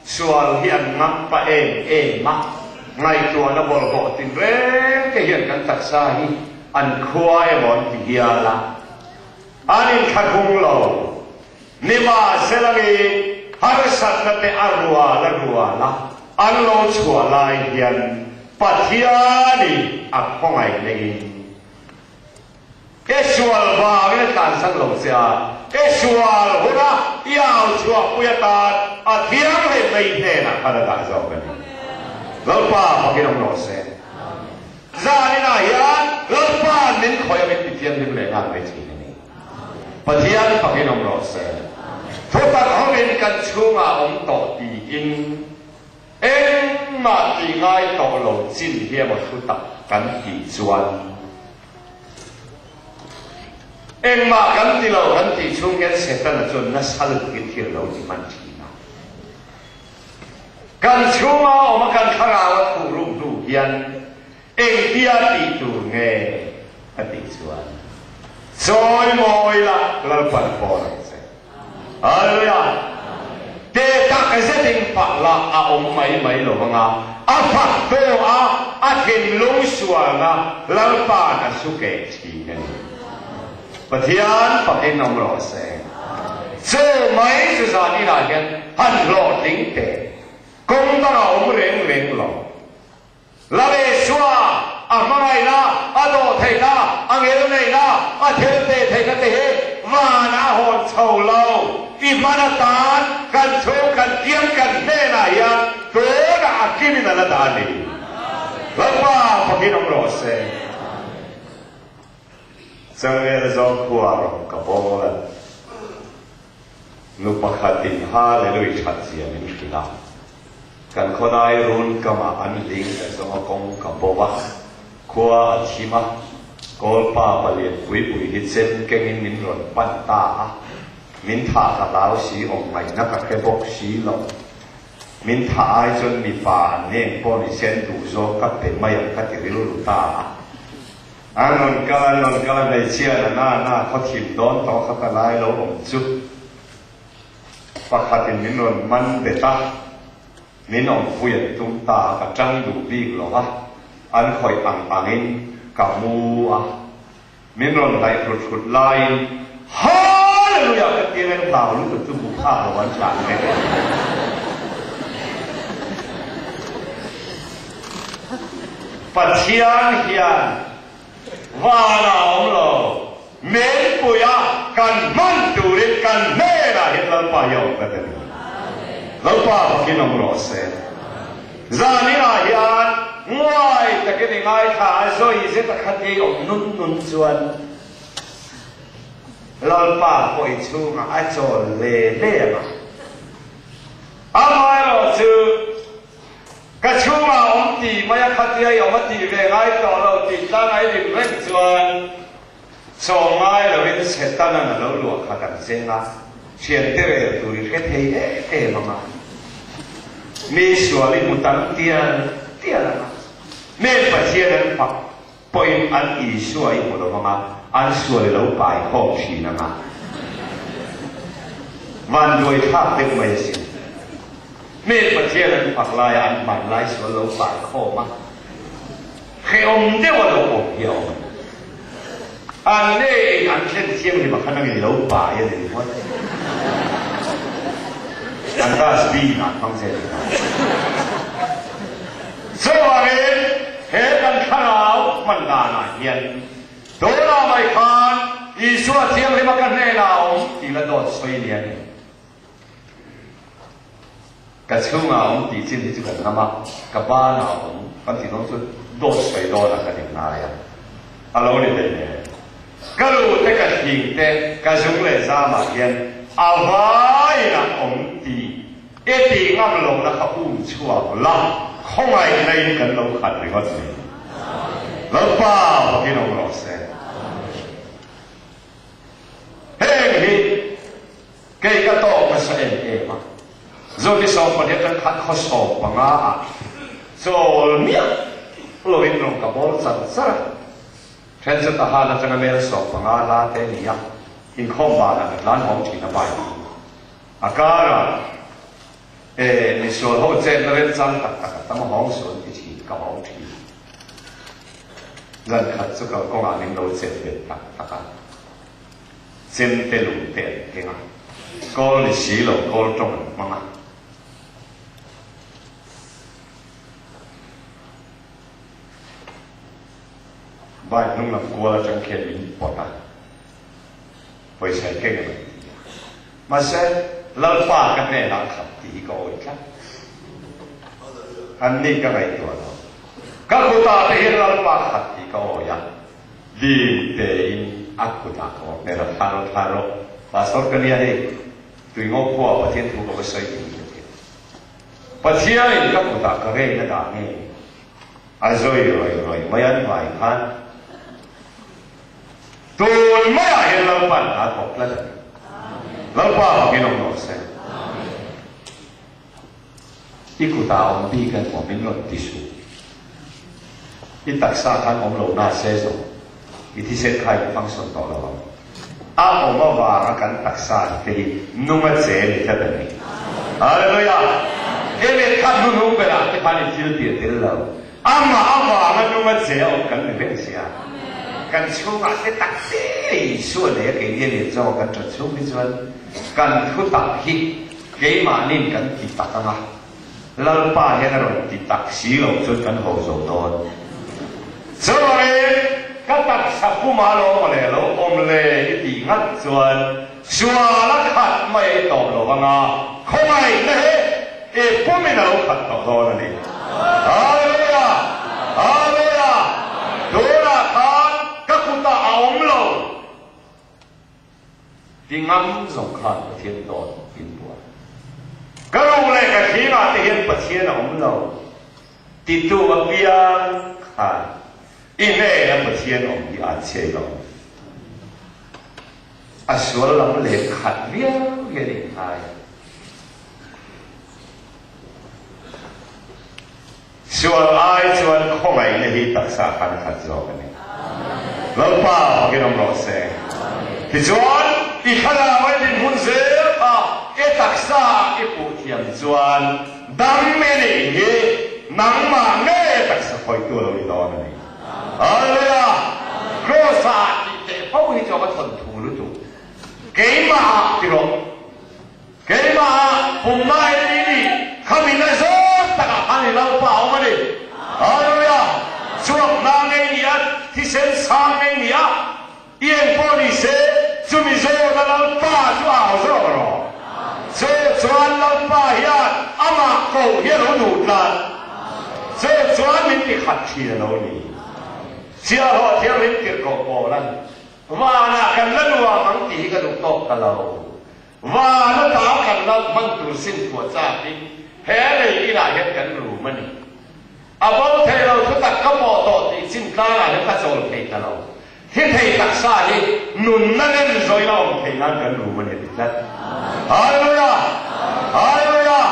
sual hi an ngam pah em em a, ngaihtuahna bawlhhlawh tinreng te hian kan taksa hi an khua emaw an ti hial a. An inthlahrung lo. Nimahselangin harsatna te a rual a rual a an lo chhuah lai hian Pathianin a khawngaih neiin e sual vangin a tlansan lo che a, e sual huna i au chhuahpui atan a thianghlim mai hnenah khan a dah zawk a ni. Lalpa fakin awm rawh se. Zaninah hian Lalpa'n min khawih a min ti thianghlim leh nghal mai thin a ni. Pathian fakin awm rawh se. Thutak hovin kan chhungah awm tawh tiin engmah tih ngai tawh lo chin hi emaw thutak kan tih chuan engmah kan ti lo kan tih chhung hian Setana chuan nasa lutukin thil a lo ti hman thin a. Kan chhunga awm a kan thlarau a thuh ruk hnu hian engtia tih tur nge a tih chuan chawi mawi la Lalpan pawn ang che. Hallelujah! Te tak zetin fak la a awm mai mai lo vanga a fak tawh a a thinlung sualna Lalpa'n a su keh thin a ni. Pathian fakin awm rawh se. Chu mai chu zan inah hian han hlawhtling teh. Kawng dangah awm reng reng lo. Lalesua a hmangaihna, a dawhtheihna, a ngelneihna, a thil teh theihna te hi van a hawn chho lo. I hman atan kan chhung kan kiam kan hnenah hian tunah a kimin a la dah a ni. Lalpa fakin awm rawh se. Changel zawng khua rawn ka bawl a. Nu pakhatin Hallelui that zia min hrilh a. Kan khawdai run kamah an hling ka zawng a kawng ka bo a, khua a thim a, Kawlpa palian pui pui hi chem kengin min rawn pan ta a, min thah ka hlau si awm ngaihna ka hre bawk si lo. Min thah ai chuan mipa an neng pawh ni se an duh zawk ka pe mai ang ka ti rilru ta a. An rawn kal, an rawn kal a, hmeichhia na na na khaw thim dawn tawh kha ka lai lo awm chu. Pakhatin min rawn man bet a, min awmpui an tum ta a, ka tang duh bik lo a, an khawih ang angin ka mu a. Min rawn hnaih hrut hrut laiin, Hallelujah! ka ti reng hlau lutuk chu hmuh phak lo an tlan vek. Pathian hian van a awm lo, menpuia kan hman turin kan hnenah hian Lalpa hi a awm tlat a ni. Lalpa fakin awm rawh se. Zaninah hian nguai takin i ngaithla a, zawi zet a khat ei awm nun nun chuan Lalpa pawh i chhungah a chawl le le ang a. Amaherawhchu, Ka chhungah awm tih mai a khatia i awm a tih ve ngai tawh lo tih tlang a i lim reng chuan chaw ngai loin Setanan a lo luah khat ang che nga, thiante rel tur i hre thei em em ang a, mi sual i hmu tam tial tial ang a, men Pathian an fak pawhin an Isua i hmu lo ang a, an sual i lo pai khawm thin ang a. Vanduai thlak deuh mai asin. Hmel Pathian an fak laia an hmanlai sual lo pai khawm a, hrehawm deuh a lo awm hi a awm a ni. An neiin an thlen thianghlim a khan angin i lo pai a ni ringawt. An dustbin ah an hmang zel thin a. Chuvangin he kan thlarau hman danah hian tunah mai khan Isua thianghlim a ka hnenah a awm tih la dawt sawi nia ni. Ka chhungah a awm tih chin hi chu kan ngam a, ka banah a awm kan tih dawn chu dawt sawi dawnah kan inngai a, a lo ni hlei hle. Ka lu te ka thing te ka zung leh zamah hian a vaiin a awm tih I tih ngam lohna kha um chhuak la, khawngaihna in kan lo khat ringawt mai. Lalpa fakin awm rawh se. Heng hi kei ka tawk nasa em em a, Zoti 18 kan khat khaw 15 ah chawl miah loin rawn ka bawl char char a. Then chu Tahan atanga mel 15 la te a ni a, inkhawm banah ka tlan hawng thin a bike in. A karah e misual ho chetna remchang tak tak a tam a hawng sual ti thin ka hawng thin. Zan khat chu kalkawngah min lo chet bet tak tak a, chem te lung te an keng a, kawl ni si lo kawl tawng an hmang a. Bike hnung lam kual atang khian min pawt a. Pawisa i keng em an ti a. Mahse, Lalpa ka hnenah khat tih hi ka awih tlat. An ni ka ngaihtuah lo. Ka kutah te hian Lalpa khat tih ka awih a. Dim tein a kutah ka awm hmel a, thla rawh, thla rawh. Pastor ka nia hei, Tuingo khua Pathian thu ka va sawi ding ka ti. Pathianin ka kutah ka rein a dah nge? A zawi rawih rawih mai an vai khan. Tun maiah hian Lalpa'n a thawk tlat a ni. Lalpa fakin awm rawh se. I kutah awm bik an awm in rawn ti suh. I taksa khan awm lo na se zawng i thisen kha in function tawh lo ang. A awm avanga kan taksa te hi nung a che ni tlat a ni. Hallelujah! He lehkha hnuhnung berah te khan i thil tih a tel lo. Amah avanga nung a che a awm kan ni reng sia. kan chhungah te tak te Isua nei a keini a lian zawk a kan ṭan chhung hi chuan kan thu tak hi keimahnin kan ti tak ang a, Lalpa hian a rawn ti tak si lo chuan kan ho zo dawn. Chuvangin ka taksa puma lo awm le lo awm le i tih ngat chuan sual a khat mai a i tawp lo vang a, khawngaihna hi i pumin a lo khat tawh dawn a ni. Hallelujah! Hallelujah! Tunah khan ka kutah a awm lo. Ti ngam zawng khan Pathian dawn in buai. Ka ru leh ka thingah te hian Pathian a awm lo titu apiang khan i hnena Pathian awm hi aa chhiai lo. A sual lam leh khat viau hian in ngai. Sual ai chuan khawngaihna hi taksa khan a khat zawk a ni. Lalpa fakin awm rawh se. Tichuan, i thlarau a dinhmun zel kha i taksa ah i puh thiam chuan dam i nih hi nangmah ngei a taksa khawitu a lo ni dawn a ni. Hallelujah! Kraws ah tih teh fo hi chu a va thawnthu lutuk. Keimah ah ti rawh. Keimah ah pumna en ni ni kha min a zawt takah khan i Lalpa a awm a ni. Hallelujah! Chhuak hna ngei ni a, thisen sang ngei ni a, i eng pawh ni se, chumi zawna Lalpa chu a au zawk rawh. Chu chuan Lalpa hian amah koh hi a lo duh tlat. Chu chuan min ti khat thin a lo ni. Chiahhlawh thianghlim tirhkoh pawl a ni. Vanah kan la nuam ang tih hi ka duh tawk ta lo. Van ata kan la hman tur sin phuah chakin he lei inah hian kan rum a ni. A bo thei lo thu tak ka pawh tawh tih chin tlangah hian ka chawl thei ta lo. Thi thei taksa hi nunna nem zawin a awm thei nan kan rum a ni a ti tlat. Hallelujah! Hallelujah!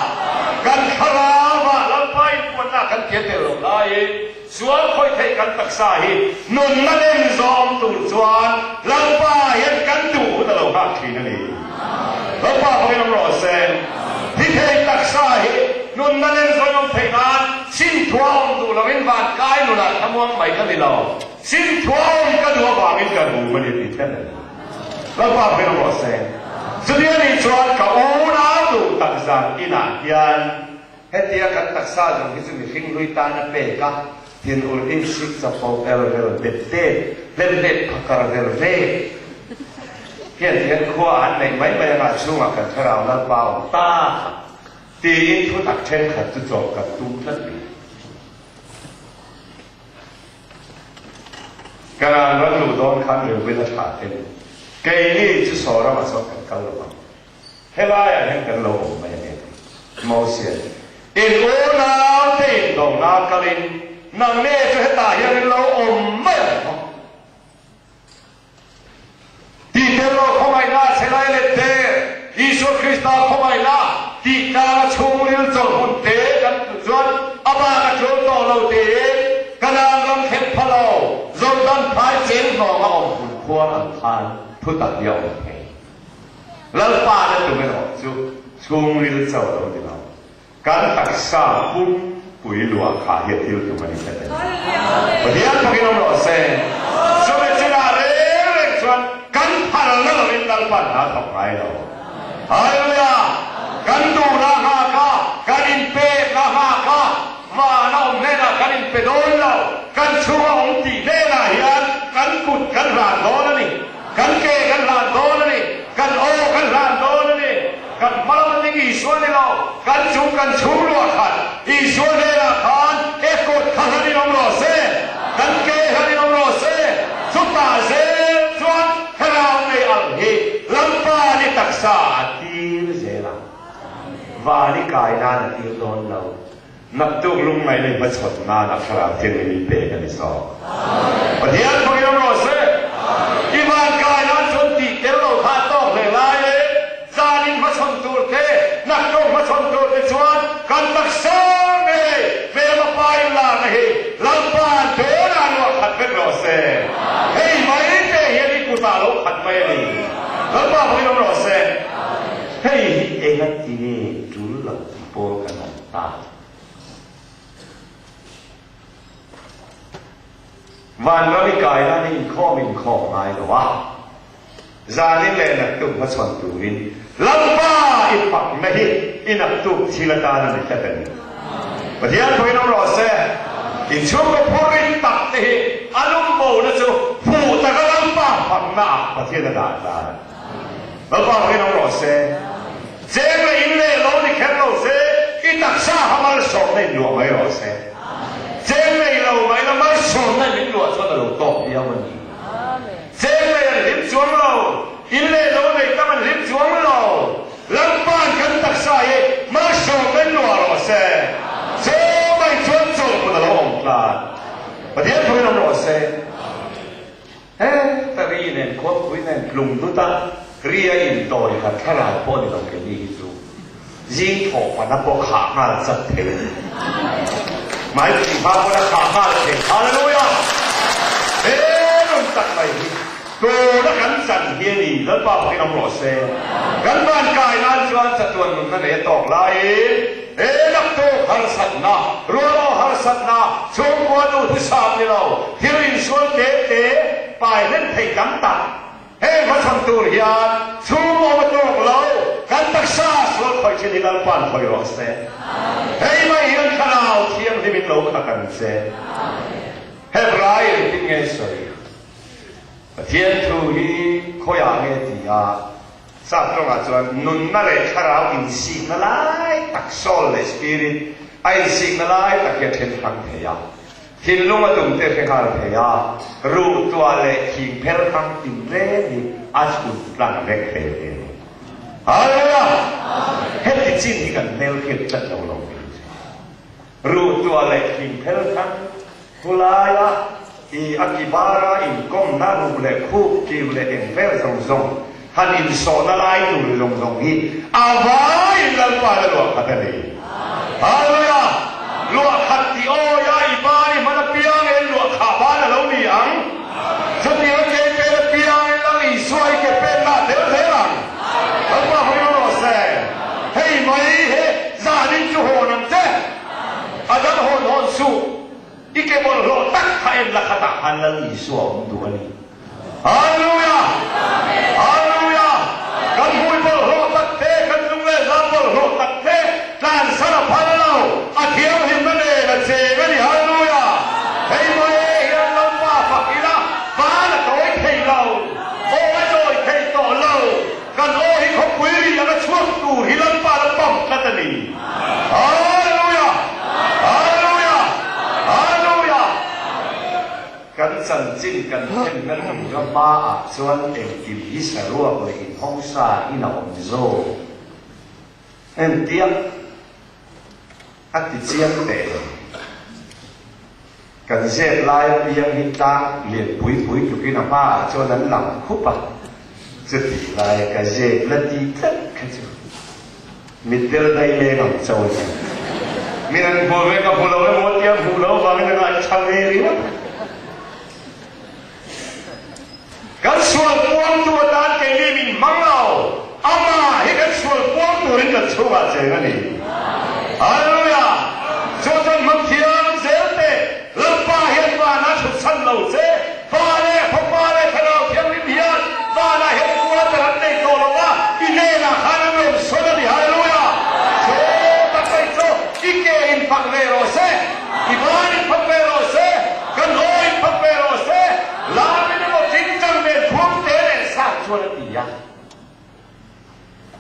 Kan thlarauah Lalpa inpuanna kan tia tel loh laiin Sual khawih theih kan taksa hi nunna nem zawm tur chuan Lalpa hian kan duh hun a lo nghak thin a ni. Lalpa pawhin awm rawh se. Thi thei taksa hi nunna nem zawin awm theih nan Sinthua awm duh lovin van kai nunah thlamuang mai ka ni lo. Sinthua awm ka duh avangin ka rum a ni tih thleng a ni. Lalpa pawhin awm rawh se. Chuti a nih chuan ka unau duh tak zan inah hian Hetia kan taksa zawng hi chu mihring hlui tan a pek a, thinur insik chapo er vel bet tet, hlemhlet phakar vel vek hian tihian khua an neih mai mai anga chhungah kan thlarau Lalpa awm ta tiin thutak thenkhat chu chawp kan tum tlat ni. Kanan ram luh dawn khan Reuben a thlah ten keini chu saw ramah chuan kan kal lo ang. Helaiah hian kan lo awm mai a ni. Mosian, In unau te indona kalin nangni chu hetah hian in lo awm mai ang maw? Tih tel lo khawngaihna a che lai let te, Isua Krista khawngaihna tih tlanga chhungril chawlhmun te kan tlu chuan a bak a tul tawh lo tiin Kanaan ram thleng pha lo Jordan phai cheng hnawng a awm hun khuar ang khan thutak hi a awm thei. Lalpa na tum erawh chu chhungril cho lo ni lo. Kan taksa pumpui luah khah hi a thil tum a ni tlat a ni. Pathian fakin awm rawh se. Chumi chinah reng reng chuan kan phalna lovin Lalpan hna thawk ngai lo. Hallelujah! Kan duhna nghak a, kan inpekna nghak a, vana awm hnenah kan inpe dawn lo. Kan chhunga awm tih hnenah hian kan kut kan hlan dawn a ni. Kan ke kan hlan dawn a ni, kan aw kan hlan dawn a ni, kan hma lam ding Isua ni lo, kan chung kan chhung luah khat Isua hnenah khan e kut kha hlan in awm rawh se, kan ke hlan in awm rawh se, chutah zel chuan thlarau nei ang hi Lalpa ni taksa a tir zel ang. Van i kai nan a tir dawn lo. Naktuk lungngai lei hmachhawn nan a thlarau thianghlim in pek a ni zawk. Pathian fakin awm rawh se. I van kai nan chuan tih tel lo kha a tawk hle lai e. Zan in hmachhawn tur te, naktuk hmachhawn tur te chuan kan taksa ngei hmelma pa in larna hi Lalpa'n tunah luah khat vek rawh se. Hei mai te hian i kutah lo khat mai a ni. Lalpa fakin awm rawh se. Hei hi engati nge tul lo ti pawl kan awm ta. Vanram i kai nan i inkhawm inkhawm ngai lo a, zanin leh naktuk hmachhawn turin Lalpa i fakna hi i naktuk thil atan a ni tlat a ni. Pathian pawhin awm rawh se, inchhungkaw phur rit tak te hi a lungbo na chu fuh taka Lalpa fakna ah Pathian a dah tlan. Lalpa pawhin awm rawh se, cheng leh in leh lo ni kher lo se, i taksa kha malsawmna in luah mai rawh se. Cheng nei lo mai la malsawmna in min luah chuan a lo tawk viau a ni. Cheng nei an hlim chuang lo, in leh lo nei tam an hlim chuang lo. Lalpa'n kan taksa hi malsawmna in luah rawh se. Chaw mai chuan chawlhhmun a lo awm tlat. Pathian pawhin awm rawh se. Heta ri nen khuangpui nen tlum dut a, ri a intawi khat thlarau pawh ni lo keini hi chu zing thawh pana pawh khah nghal chat thei a ni. Hmai thing hma pawn a khah nghal thei. Hallelujah! He nun tak mai hi tuna kan chan hi a ni. Lalpa pakin awm rawh se. Kan van kai nan chuan chatuan nunna nei a tawk laiin he naktuk harsatna, rualawh harsatna, Chhungkua duhthusam ni lo, thil insual te te pai hlen thei tam tak. Heng hmachhawn tur hian chhung awm a tawk lo, kan taksa sual khawih thin hi Lalpa'n khawih rawh se. Hei mai hian Thlarau Thianghlim in lo khat ang che. Hebrai engtin nge sawi? Pathian thu hi khawiah nge ti a? Sap tawngah chuan nunna leh thlarau insikna lai tak, soul leh spirit, a insikna lai tak hi a then hrang thei a. Thinlung a tumte hre nghal thei a, ruh tuah leh thing phel hrang tinreng hi a chhun tlang vek thei a ni. Hallelujah! Heti chin hi kan hmelhriat tlat lo lo mai chu. Ruh tuah leh thing phel hrang Khulaia i a ki bara inkawmna ruh leh khup kiu leh eng vel zawng zawng han insawhna lai tur zawng zawng hi a vaiin Lalpa na luah khat a ni. Hallelujah! Luah khat tih awia i ban i hman apiang en luah khah ban a lo ni ang. Chutiang ke pen apiang in Lal Isua i ke pen lah tel zel ang. Lalpa hawi rawh se. Hei mai he zanin chu hawn ang che. A dang hawn hawn suh. I ke bawlhhlawh tak kha en la khatah khan Lal Isua a awm duh a ni. Hallelujah! Hallelujah! Kan hmui bawlhhlawh tak te, kan lung leh zam bawlhhlawh tak te tlansan a phal lo, a thianghlimna nen a cheng a ni. Hallelujah! Hei mai hian Lalpa fak ila van a tawi thei lo, aw a zawi thei tawh lo. Kan aw hi khawpui ri anga chhuak tur hi Lalpa la pump tlat a ni. Hallelujah! Hallelujah! Hallelujah! Kan chanchin kan thlenna tura hmaah chuan engkim hi saruak leh inhawngsa in a awm zawk. Entia a ti chiang teh lo. Kan zep lai apiang hi tlang lian pui pui tlukin a hmaah chuan an lang khup a, chutih lai ka zep la ti tlat kha chu mitdel dai leng ang cho a ni. Min an hmu ve ka hmu lo emaw tia hmuh loh avangin a ngaihchang ve ringawt a. Kan sual puangtu atan keini min hmang lo, amah hi kan sual puang turin kan chhungah cheng a ni. Hallelujah! Chu chuan hmang thiam zel teh, Lalpa hian vanah chhut chhan lo che, Pa leh Fapa leh Thlarau Thianghlim hian vanah hian quarter an nei tawh lo va, i hnenah khan an rawn sawn a ni. Hallelujah! Chu tak mai chu i ke in fak ve rawh se, i van in fak ve rawh se, kan aw in fak ve rawh se. Lamin emaw tingtang nen khuang te leh sat chuan a ti a,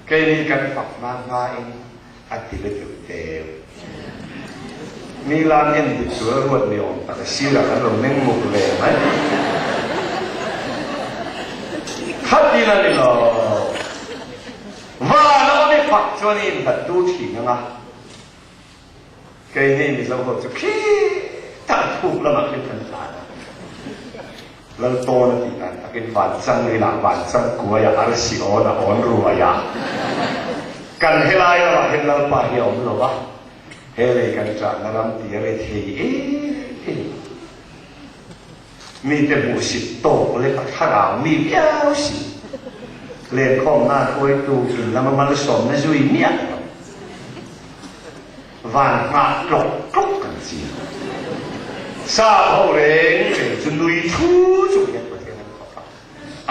keini kan fak hma hmain a ti lutuk teu. Mi lam en dik tur a ruat ni awm tak a sirah kan lo meng muk ve mai. Khatin a ni lo. Van a awm i fak chuan i inhlat tu thin ang a. Keini Mizo ho chu khitah thuk lamah khin kan tlan a, Laltawn a tih dan takin van chang rilah van chang kuai a, arsi awn a awn ruai a. Kan helai lamah hian Lalpa hi a awm lo a, he lei kan ṭahna ram ti a ri thei em em. Mite hmuhsit tawk leh a thlarau mi viau si. Lenkhawmna hruaitu in lama malsawmna zui miah lo. Van nghah tlawk tlawk kan chi. Sap ho reng reng chu nui thu chung hian Pathian an fak a,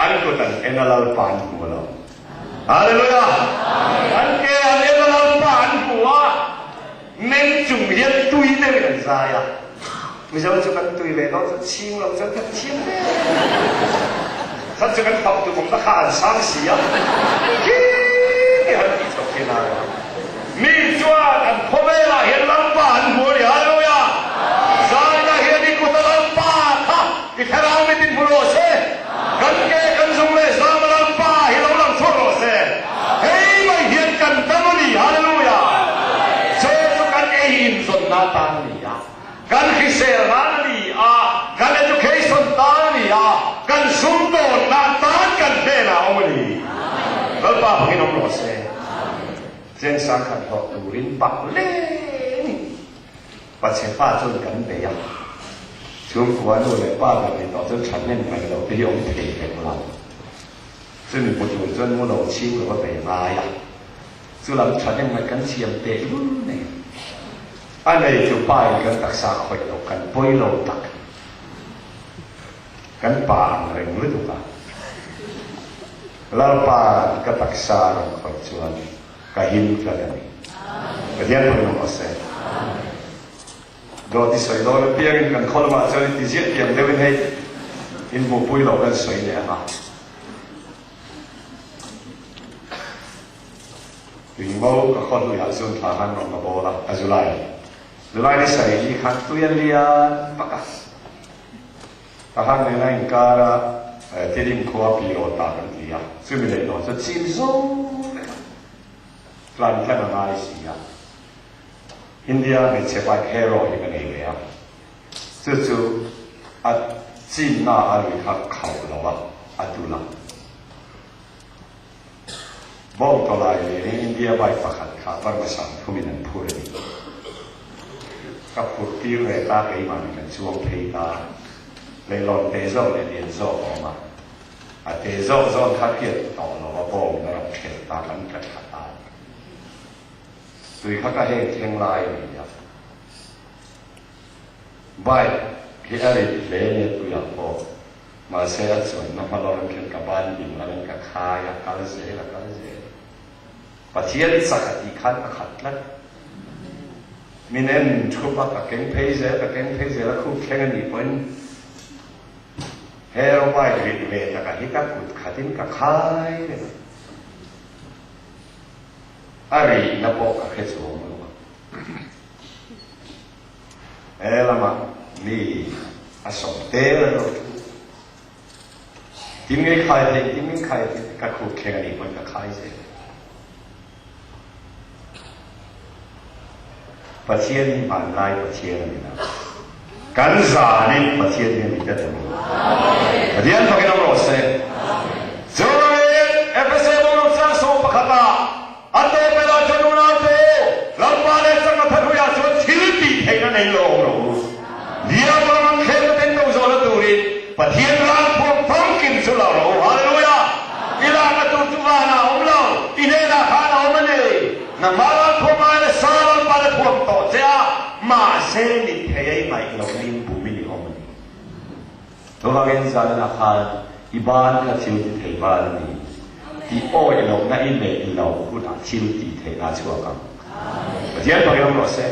an kut an en a Lalpa an hmu lo. Hallelujah! An ke an en a Lalpa an hmu a, meng chung hian tui deuhin an zai a. Mizo chu kan tui ve dawn chuan chhing lo chuan kan thiam ve. Khat chu kan fak tum awmna kha an sang si a, khi ti han tih chhoh khi lai a. Mi chuan an khawvelah hian Lalpa an hmu a ni. Hallelujah! Zaina hian i kut a Lalpa kha i thlarau mitin hmu rawh se. Kan ke kan zung leh zam a Lalpa hi lo lang chhuak rawh se. Hei mai hian kan dam a ni. Hallelujah! Chaw chu kan ei inzawnna atan a ni a. Kan hrisel nan a ni a, kan education tan a ni a, kan sumdawnna tan kan hnenah a awm a ni. Lalpa pakin awm rawh se. Cheng sangkhat hlawh turin pak leng pachhe pa chuan kan bei a. Chhungkua nu leh pa ber ni tawh chuan thahnem ngaih loh te hi awm thei reng lo. Chumi hmu tur chuan mu lo chhing lo a bei ngai a. Chu lam thahnem ngaih kan thiam teh lul nen. A nei chu pa in kan taksa khawih lo, kan pawi lo tak. Kan pa ang reng lutuk a. Lalpa ka taksa rawn khawih chuan ka him tlat a ni. Pathian pawhin awm rawh se. Dawt i sawi dawn apiangin kan khaw lamah chuan i ti ziah tiang deuhin hei inhmuhpui loh kan sawi leh ang a. Tuimo ka khaw hnuaiah chuan thla khan rawn ka bawl a, a July July ni sarih ni khan tui a lian vak a. Tahan nena inkar a Tidim khua pi rawh ta kan ti a, chumi leh dawn chu chim zo vek a, tlan tlan a ngai si a. India hmeichhe bike hero hi ka nei ve a, chu chu a chimna a lui kha khauh lo a, a dul a. Bawng tawlai leh hi India bike pakhat kha Burma sangthumin an phur a ni. Ka phur tir ve ta keimahni kan chuang phei ta. Leihlawn te zawk leh lian zawk a awm a. A te zawk zawn kha hriat tawh lo a bawng a rawn thelh ta kan tla thla ta. Tui kha ka heng thleng lai a ni a. Bike hi a rit hle nia tuiah pawh. Mahse a chuanna hma lawrin khin ka ban ding lovin ka khai a, kal zel a kal zel. Pathian chak a tih khan ka khat tlat. Min en thup a, ka keng phei zel, ka keng phei zel a, khup thleng a nih pawhin hero bike rit ve takah hi ka kut khatin ka khai reng a. A rihna pawh ka hre chuang lo a. He lamah mi a sawm tel an lo thu. Tin ngei khai thei, tin ngei khai thei, ka khup thleng a nih pawn ka khai zel. Pathian hi hmanlai Pathian a ni lo. Kan zanin Pathian hi a ni tlat a ni. Pathian fakin awm rawh se. Chuvangin Efese bawng chang 11ah A tawp elah chuan unaute, Lalpa leh chakna thathluiah chuan thil tih theihna nei lo awm rawh u. Diabol ang khelna ten do zawhna turin Pathian ralthuam famkim chu la rawh u. Hallelujah! I lakna tur chu vanah a awm lo, i hnenah khan a awm a ni. Nangmah ralthuam aia sa Lalpa la thuam tawh che a, mahse mit thei a i ngaih lohna in bumin i awm a ni. Chuvangin zanah khan i ban kha thil ti thei ban a ni tih awih lohna i neih loh hunah thil tih theihna a chhuak ang. Pathian pakin awm rawh se.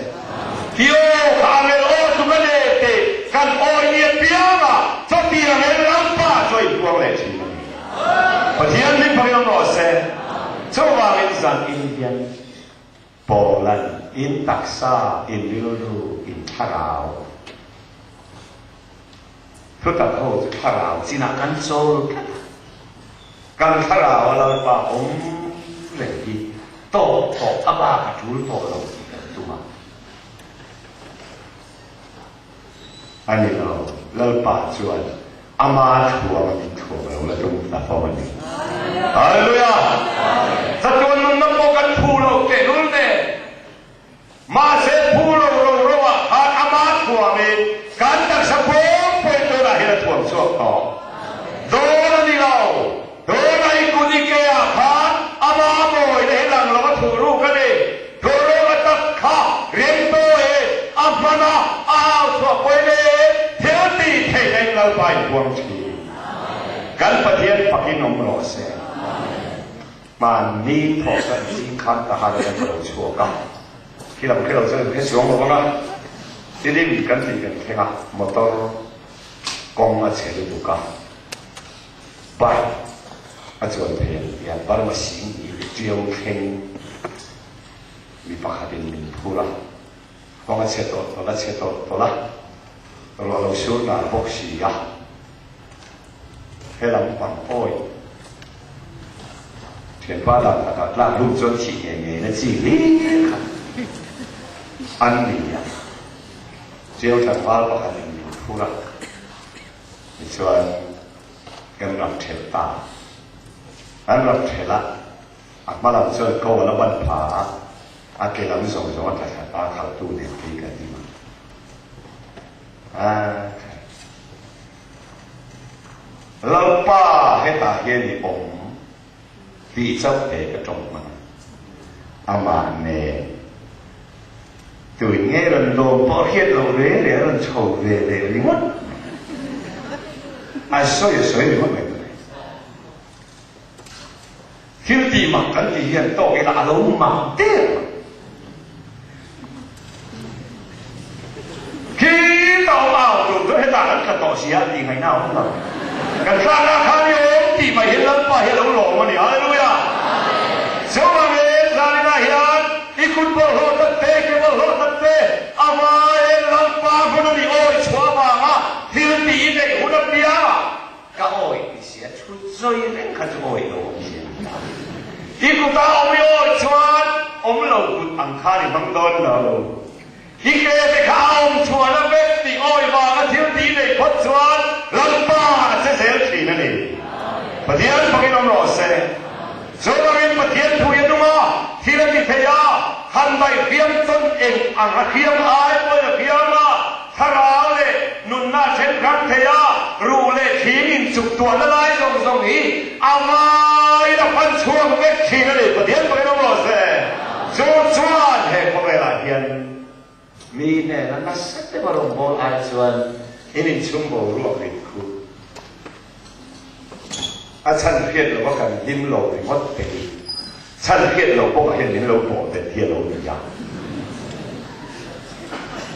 Ti aw kha a rel aw chu ka nei teh kan awih ni apianga chawtiang en Lalpa chu a inpuang leh thin a ni. Pathian hlim pakin awm rawh se. Chuvangin zan in hian Pawlan in taksa, in rilru, in thlarau. Thutak ho chu thlarau chinah kan chawl tlat a. Kan thlarau a Lalpa awm reng hi tawp tawh a bak a tul tawh lo tih kan tum a. A ni lo, Lalpa chuan ama thuam a min thuam lo la tum ta fo a ni. Hallelujah! Chatuan nunna pawh kan phu lo tehlul nen, mahse phu lo ro ro ah khan ama thuamin kan taksa pawm pawih tunah hian a thuam chhuak tawh dawn a ni lo. Tuna i kut i ke ah khan ama mawina hi lang lo a thuh ruk a ni. Thuh ruk a tak kha rem tawi a hman a, a au chhuah pawi leh. inpuang thin. Kan Pathian fakin awm rawh se. Hmanni thawh kan zing khan ka har atang ka lo chhuak a, khi lam khi lo chuan in hre chuang lo vang a, tilim kan tih kan thleng a, motor kawng a chhe lutuk a, bike a chuan thei ang ti a, Burma sing tih hi tiau thleng mi pakhatin min phur a, kawng a chhe tawlh tawlh a chhe tawlh tawlh a, ruah lo sur nar bawk si a. He lam pang awi thianpa dan takah tlak hlum chuan thih ngei ngei na chi hlir kha an ni a. Chiau tlangval pakhat in min phur a, tichuan kan rak thelh ta. An rak thelh a, a hma lam chuan ko a la ban pha a, a ke lam zawng zawng a tla thla ta, khaltu nen phei kan hlim a. Lalpa hetah hian i awm tih chauh te ka tawng hman a, amah nen tuin nge rawn lawm pawh hriat loh ve leh a rawn chho ve leh ringawt mai. A sawi a sawi ringawt mai mai. Thil tih mak kan tih hian tawk ila a lo mak der mai. Khi ta awm au tur chu hetah kan tla tawh si a tih ngaihna a awm lo. Kan tlakna khan i awm tih mai hian Lalpa hi a lo lawm a ni. Hallelujah! Chuvangin zaninah hian i kut bawlhhlawh tak te, ke bawlhhlawh tak te a vaiin Lalpa hmun a nih awi chhuah avanga thil tih i neih hun apiangah Ka awi ti sia chhut zawi reng kha chu awi lo awm sia. I kut ah awm i awi chuan awm lo kut ang khan i hmang dawn lo. I ke te kha a awm chhuan a vek tih awi vanga thil tih neih phawt chuan Lalpa a che zel thin a ni. Pathian fakin awm rawh se. Chuvangin Pathian thu hi a nung a, thil a ti thei a, han daih hriam tawn eng ang a hriam ai pawhin a hriam a, thlarau leh nunna a then hrang thei a, ruh leh thing inchuk tuahna lai zawng zawng hi a ngaiin a hman chhuak vek thin a ni. Pathian pawhin awm rawh se. Chu chuan he khawvelah hian mi hnena nasa deuha rawngbâwl ai chuan in inchhung boruak rit khu A chhan hriat loh a kan hlim lo ringawt te hi chhan hriat loh pawh hian min lo pawh bet hi a lo ni a.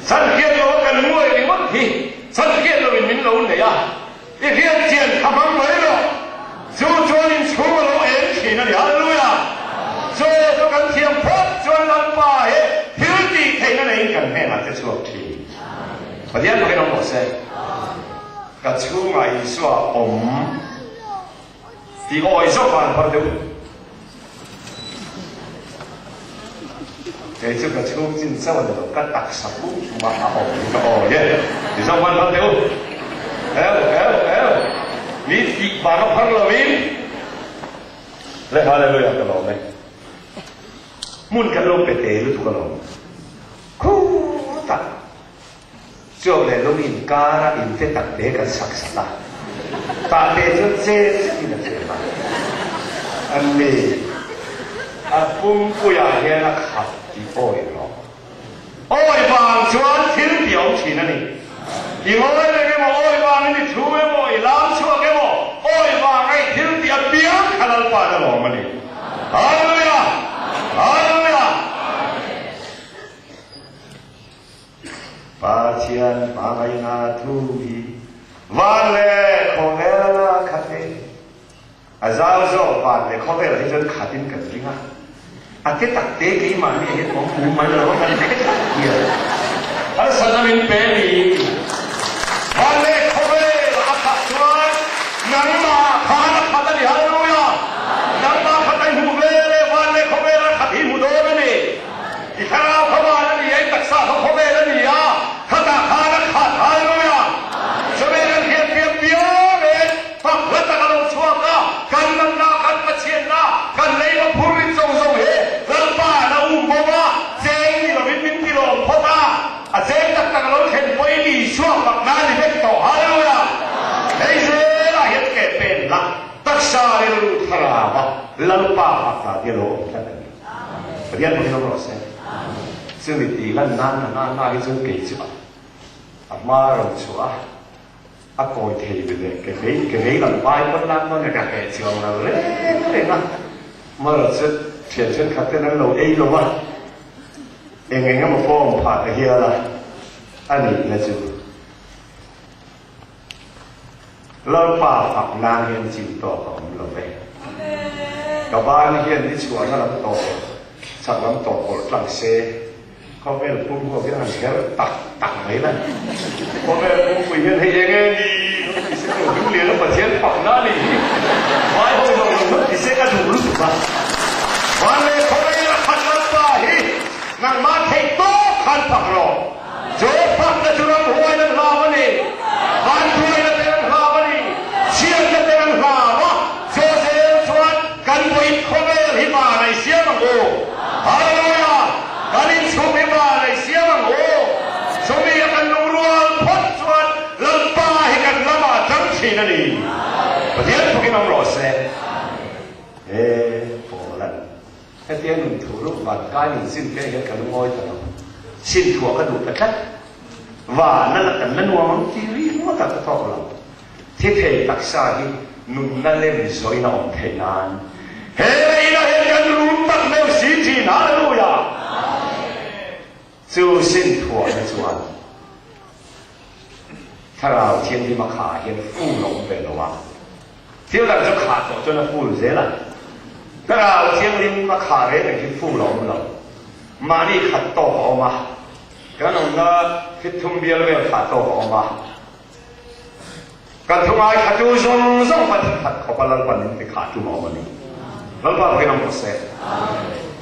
Chhan hriat loh a kan nguai ringawt hi chhan hriat loh in min lo nei a, i hriat chian kha hmang mai rawh. Chu chuan inchhung a lo eng thin a ni. Hallelujah! Chu chu kan thiam phawt chuan Lalpa he thil tih theihna neiin kan hnenah te chhuak thin. Pathian pakin awm rawh se. Ka chhungah Isua awm tih awi zawk van phar deuh. Kei chu ka chhung chin chauh a ni lo, ka taksa pum pumah a awm hi ka awi e. Ti zawk van phar deuh. Eu, eu, eu. Mi tih vang a phar lovin. Le hallelujah ka lawm e. Hmun kan lo pe te lutuk alawm. Khutah. Chuak leh lung inkara inte tak te kan sak sak a, tah te chuan chen zetin a chen a. An ni, a pumpuiah hian a khat tih awi rawh. Awi vang chuan thil tih a awm thin a ni. I ngawi reng emaw, awi vangin i thu emaw, i lam chhuak emaw, awi vanga i thil tih apiang kha Lalpa na lawm a ni. Hallelujah! Hallelujah! Pathian hmangaihna thu hi van leh khawvel a la khat e. A zau zawk van leh khawvel ah hi chuan khat in kan ring a. A te tak te keimahni ah hian awm mumal lo a kan hre tlat hian harsatna min pe a ni. Van leh khawvel a khat chuan nangmah khan a khat a ni. Hallelujah! Nangmah khat a i hmuh ve leh van leh khawvel a khat hi i hmu dawn a ni. I thlarau kha van a ni a, i taksa kha khawvel a ni a, khatah khan a khat. Hallelujah! Chumi kan hriat pian piang e, fak hla tak a lo chhuak a, kan natna, kan Pathianna, kan leima phur rit zawng zawng hi Lalpa an a um bo a, cheng ni lovin min ti lawm phawt a, a cheng tak tak a lo thlen pawhin Isua fakna a ni vek tawh. Hallelujah! Hei zelah hian ke pen la, taksa rilru thlarau a Lalpa fakna hi a lo awm tlat a ni. Pathian pawhin awm rawh se. Chumi tih lan nan na na hi chuan kei chu a hma rawn chhuah a. A kawi thei ve leh ke vei ke vei lam pai pawn lak dawn e ka heh chuang lo reng reng a, Mara chu thian thenkhat ten an lo ei lo a, eng eng emaw form phah ta hial a, a nihna chu Lalpa fak nan hian chin tawk a awm lo ve. Ka ban hian ni chhuahna lam tawh chak lam tawh pawlh tlang se. Khawvel pum ho hian an her tak tak mai la. Khawvel pumpui hian hei eng nge ni lo ti se chu hlim lian a Pathian fakna a nih hi. Vai ho lo lo ti se ka duh lutuk a. Van leh khawvel a khat lalpa hi nangmah theih tawk khan fak rawh. Chu fakna chu ramhuain an hlau a ni. Vantuaina ten an hlau a ni. Chhiatna ten an hlau a. Chaw zel chuan kan vawiin khawvel hi van a i siam ang u. Hallelujah! Kan inchhung hi van a i siam ang u. Chumi a kan lungrual phawt chuan Lalpa hi kan lamah a tang thin a ni. Pathian thukin awm rawh se. He Paula'n hetia nun thu ruk van kai min zin te hian ka lungawi ta lo. Sin thuah ka duh ta tlat. Van a la kan la nuam ang tih ringawtah ka tawk lo. Thi thei taksa hi nunna lem zawin a awm theih nan he inah hian kan rum tak meuh si thin. Hallelujah! Chu sin thuahna chuan Thlarau Thianghlim a khah ah hian full a awm ve lo a, thil dang chu khah tawh chuan a full zel a, Thlarau Thianghlim a khah reng reng hi full a awm lo, mahni khat tawk a awm a, kan awmna thithum bial vel khah tawk a awm a. Kan thu ngaithlatu zawng zawng hman khat khawpa Lalpan min ti khah tum a awm a ni. Lalpa pawhin a hmu se.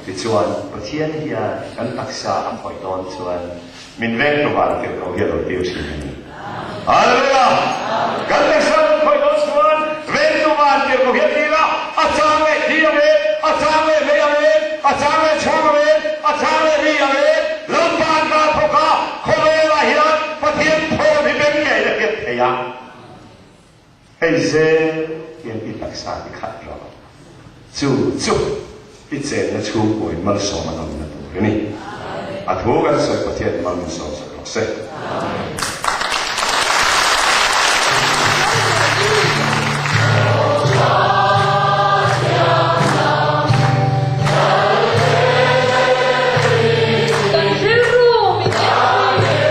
Tichuan, Pathian hian kan taksa a khawih dawn chuan min vengtu vantirhkoh hi a lo tir thin a ni. Hallelujah! Kan taksa a lo khawih dawn chuan vengtu vantirhkoh hi a tir a, a chang leh thi ang em, a chang leh mei ang em, a chang leh chhum ang em, a chang leh ri ang em, Lalpa an ral thawk a, Khawvelah hian Pathian thawm hi beng ngei a hriat thei a, hei zel hian i taksa ti khat rawh. Chu chu i chenna chhungkawiin malsawm an awmna tur a ni. A thu kan sawi Pathian mal min sawm sak rawh se. Kan rilru min en thin.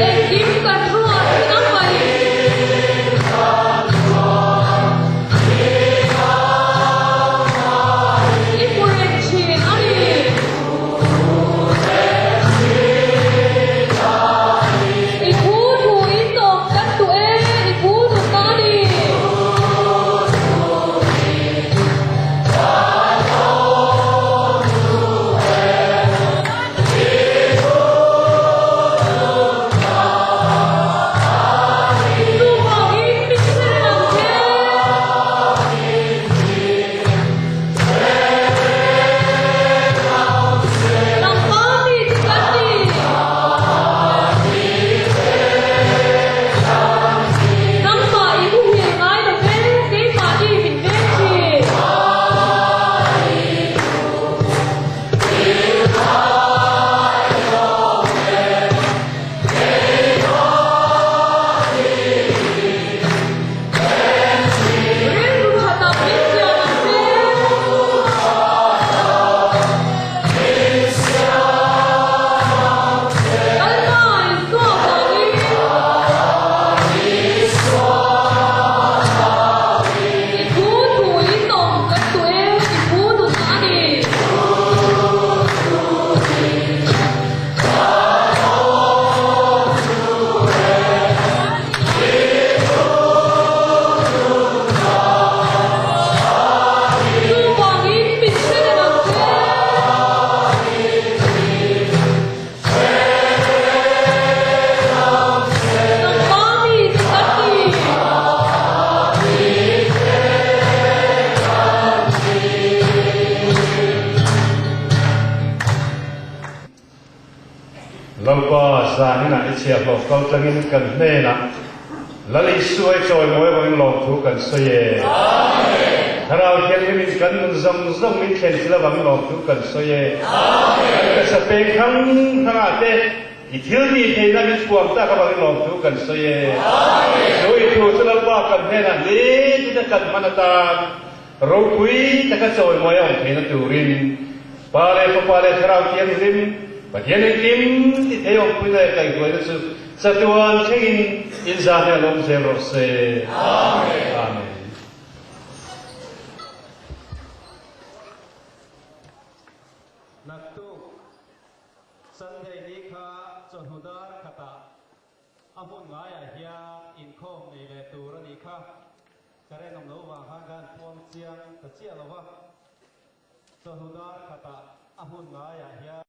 Engkim kan ruat thin a mai. I hmu reng thin a ni. I thu thu in awm kan duh e, i thu nunna a ni. Chuvangin min hre ang che. Nangma mi chu kan ni. Nangmah i muhil ngai lo ve, keimahni min veng thin. Rilru tha tak min siam ang che. Lalpa Isua vangin. I thu thu in awm kan duh e, i thu nunna a ni. Chuvangin min hre reng ang che. Nangma mi chu kan ni. Lalpa, zaninah i chhiahhlawh kal tlangin kan hnenah Lal Isua i chawimawi avangin lawmthu kan sawi e. Thlarau Thianghlimin kan nun zawng zawng min thlen thil avangin lawmthu kan sawi e. Kan taksa peng hrang hrangah te. I thil tih theihna min thuam tak avangin lawmthu kan sawi e. Chu i thu chu Lalpa kan hnenah nitin a kan hman atan ropui taka chawimawi a awm theihna turin Pa leh Fapa leh Thlarau Thianghlim Pathian engkim ti thei awmpuina leh kaihhruaina chu chatuan thlengin inzahna a lawm zel rawh se. Amen. Naktuk Sunday ni kha chawhnu dar khatah a hmun ngaiah hian inkhawm nei leh tur a nih kha. Ka rinawm lo vang khan ka han puang chiang ta chiah lo va, chawhnu dar khatah a hmun ngaiah hian.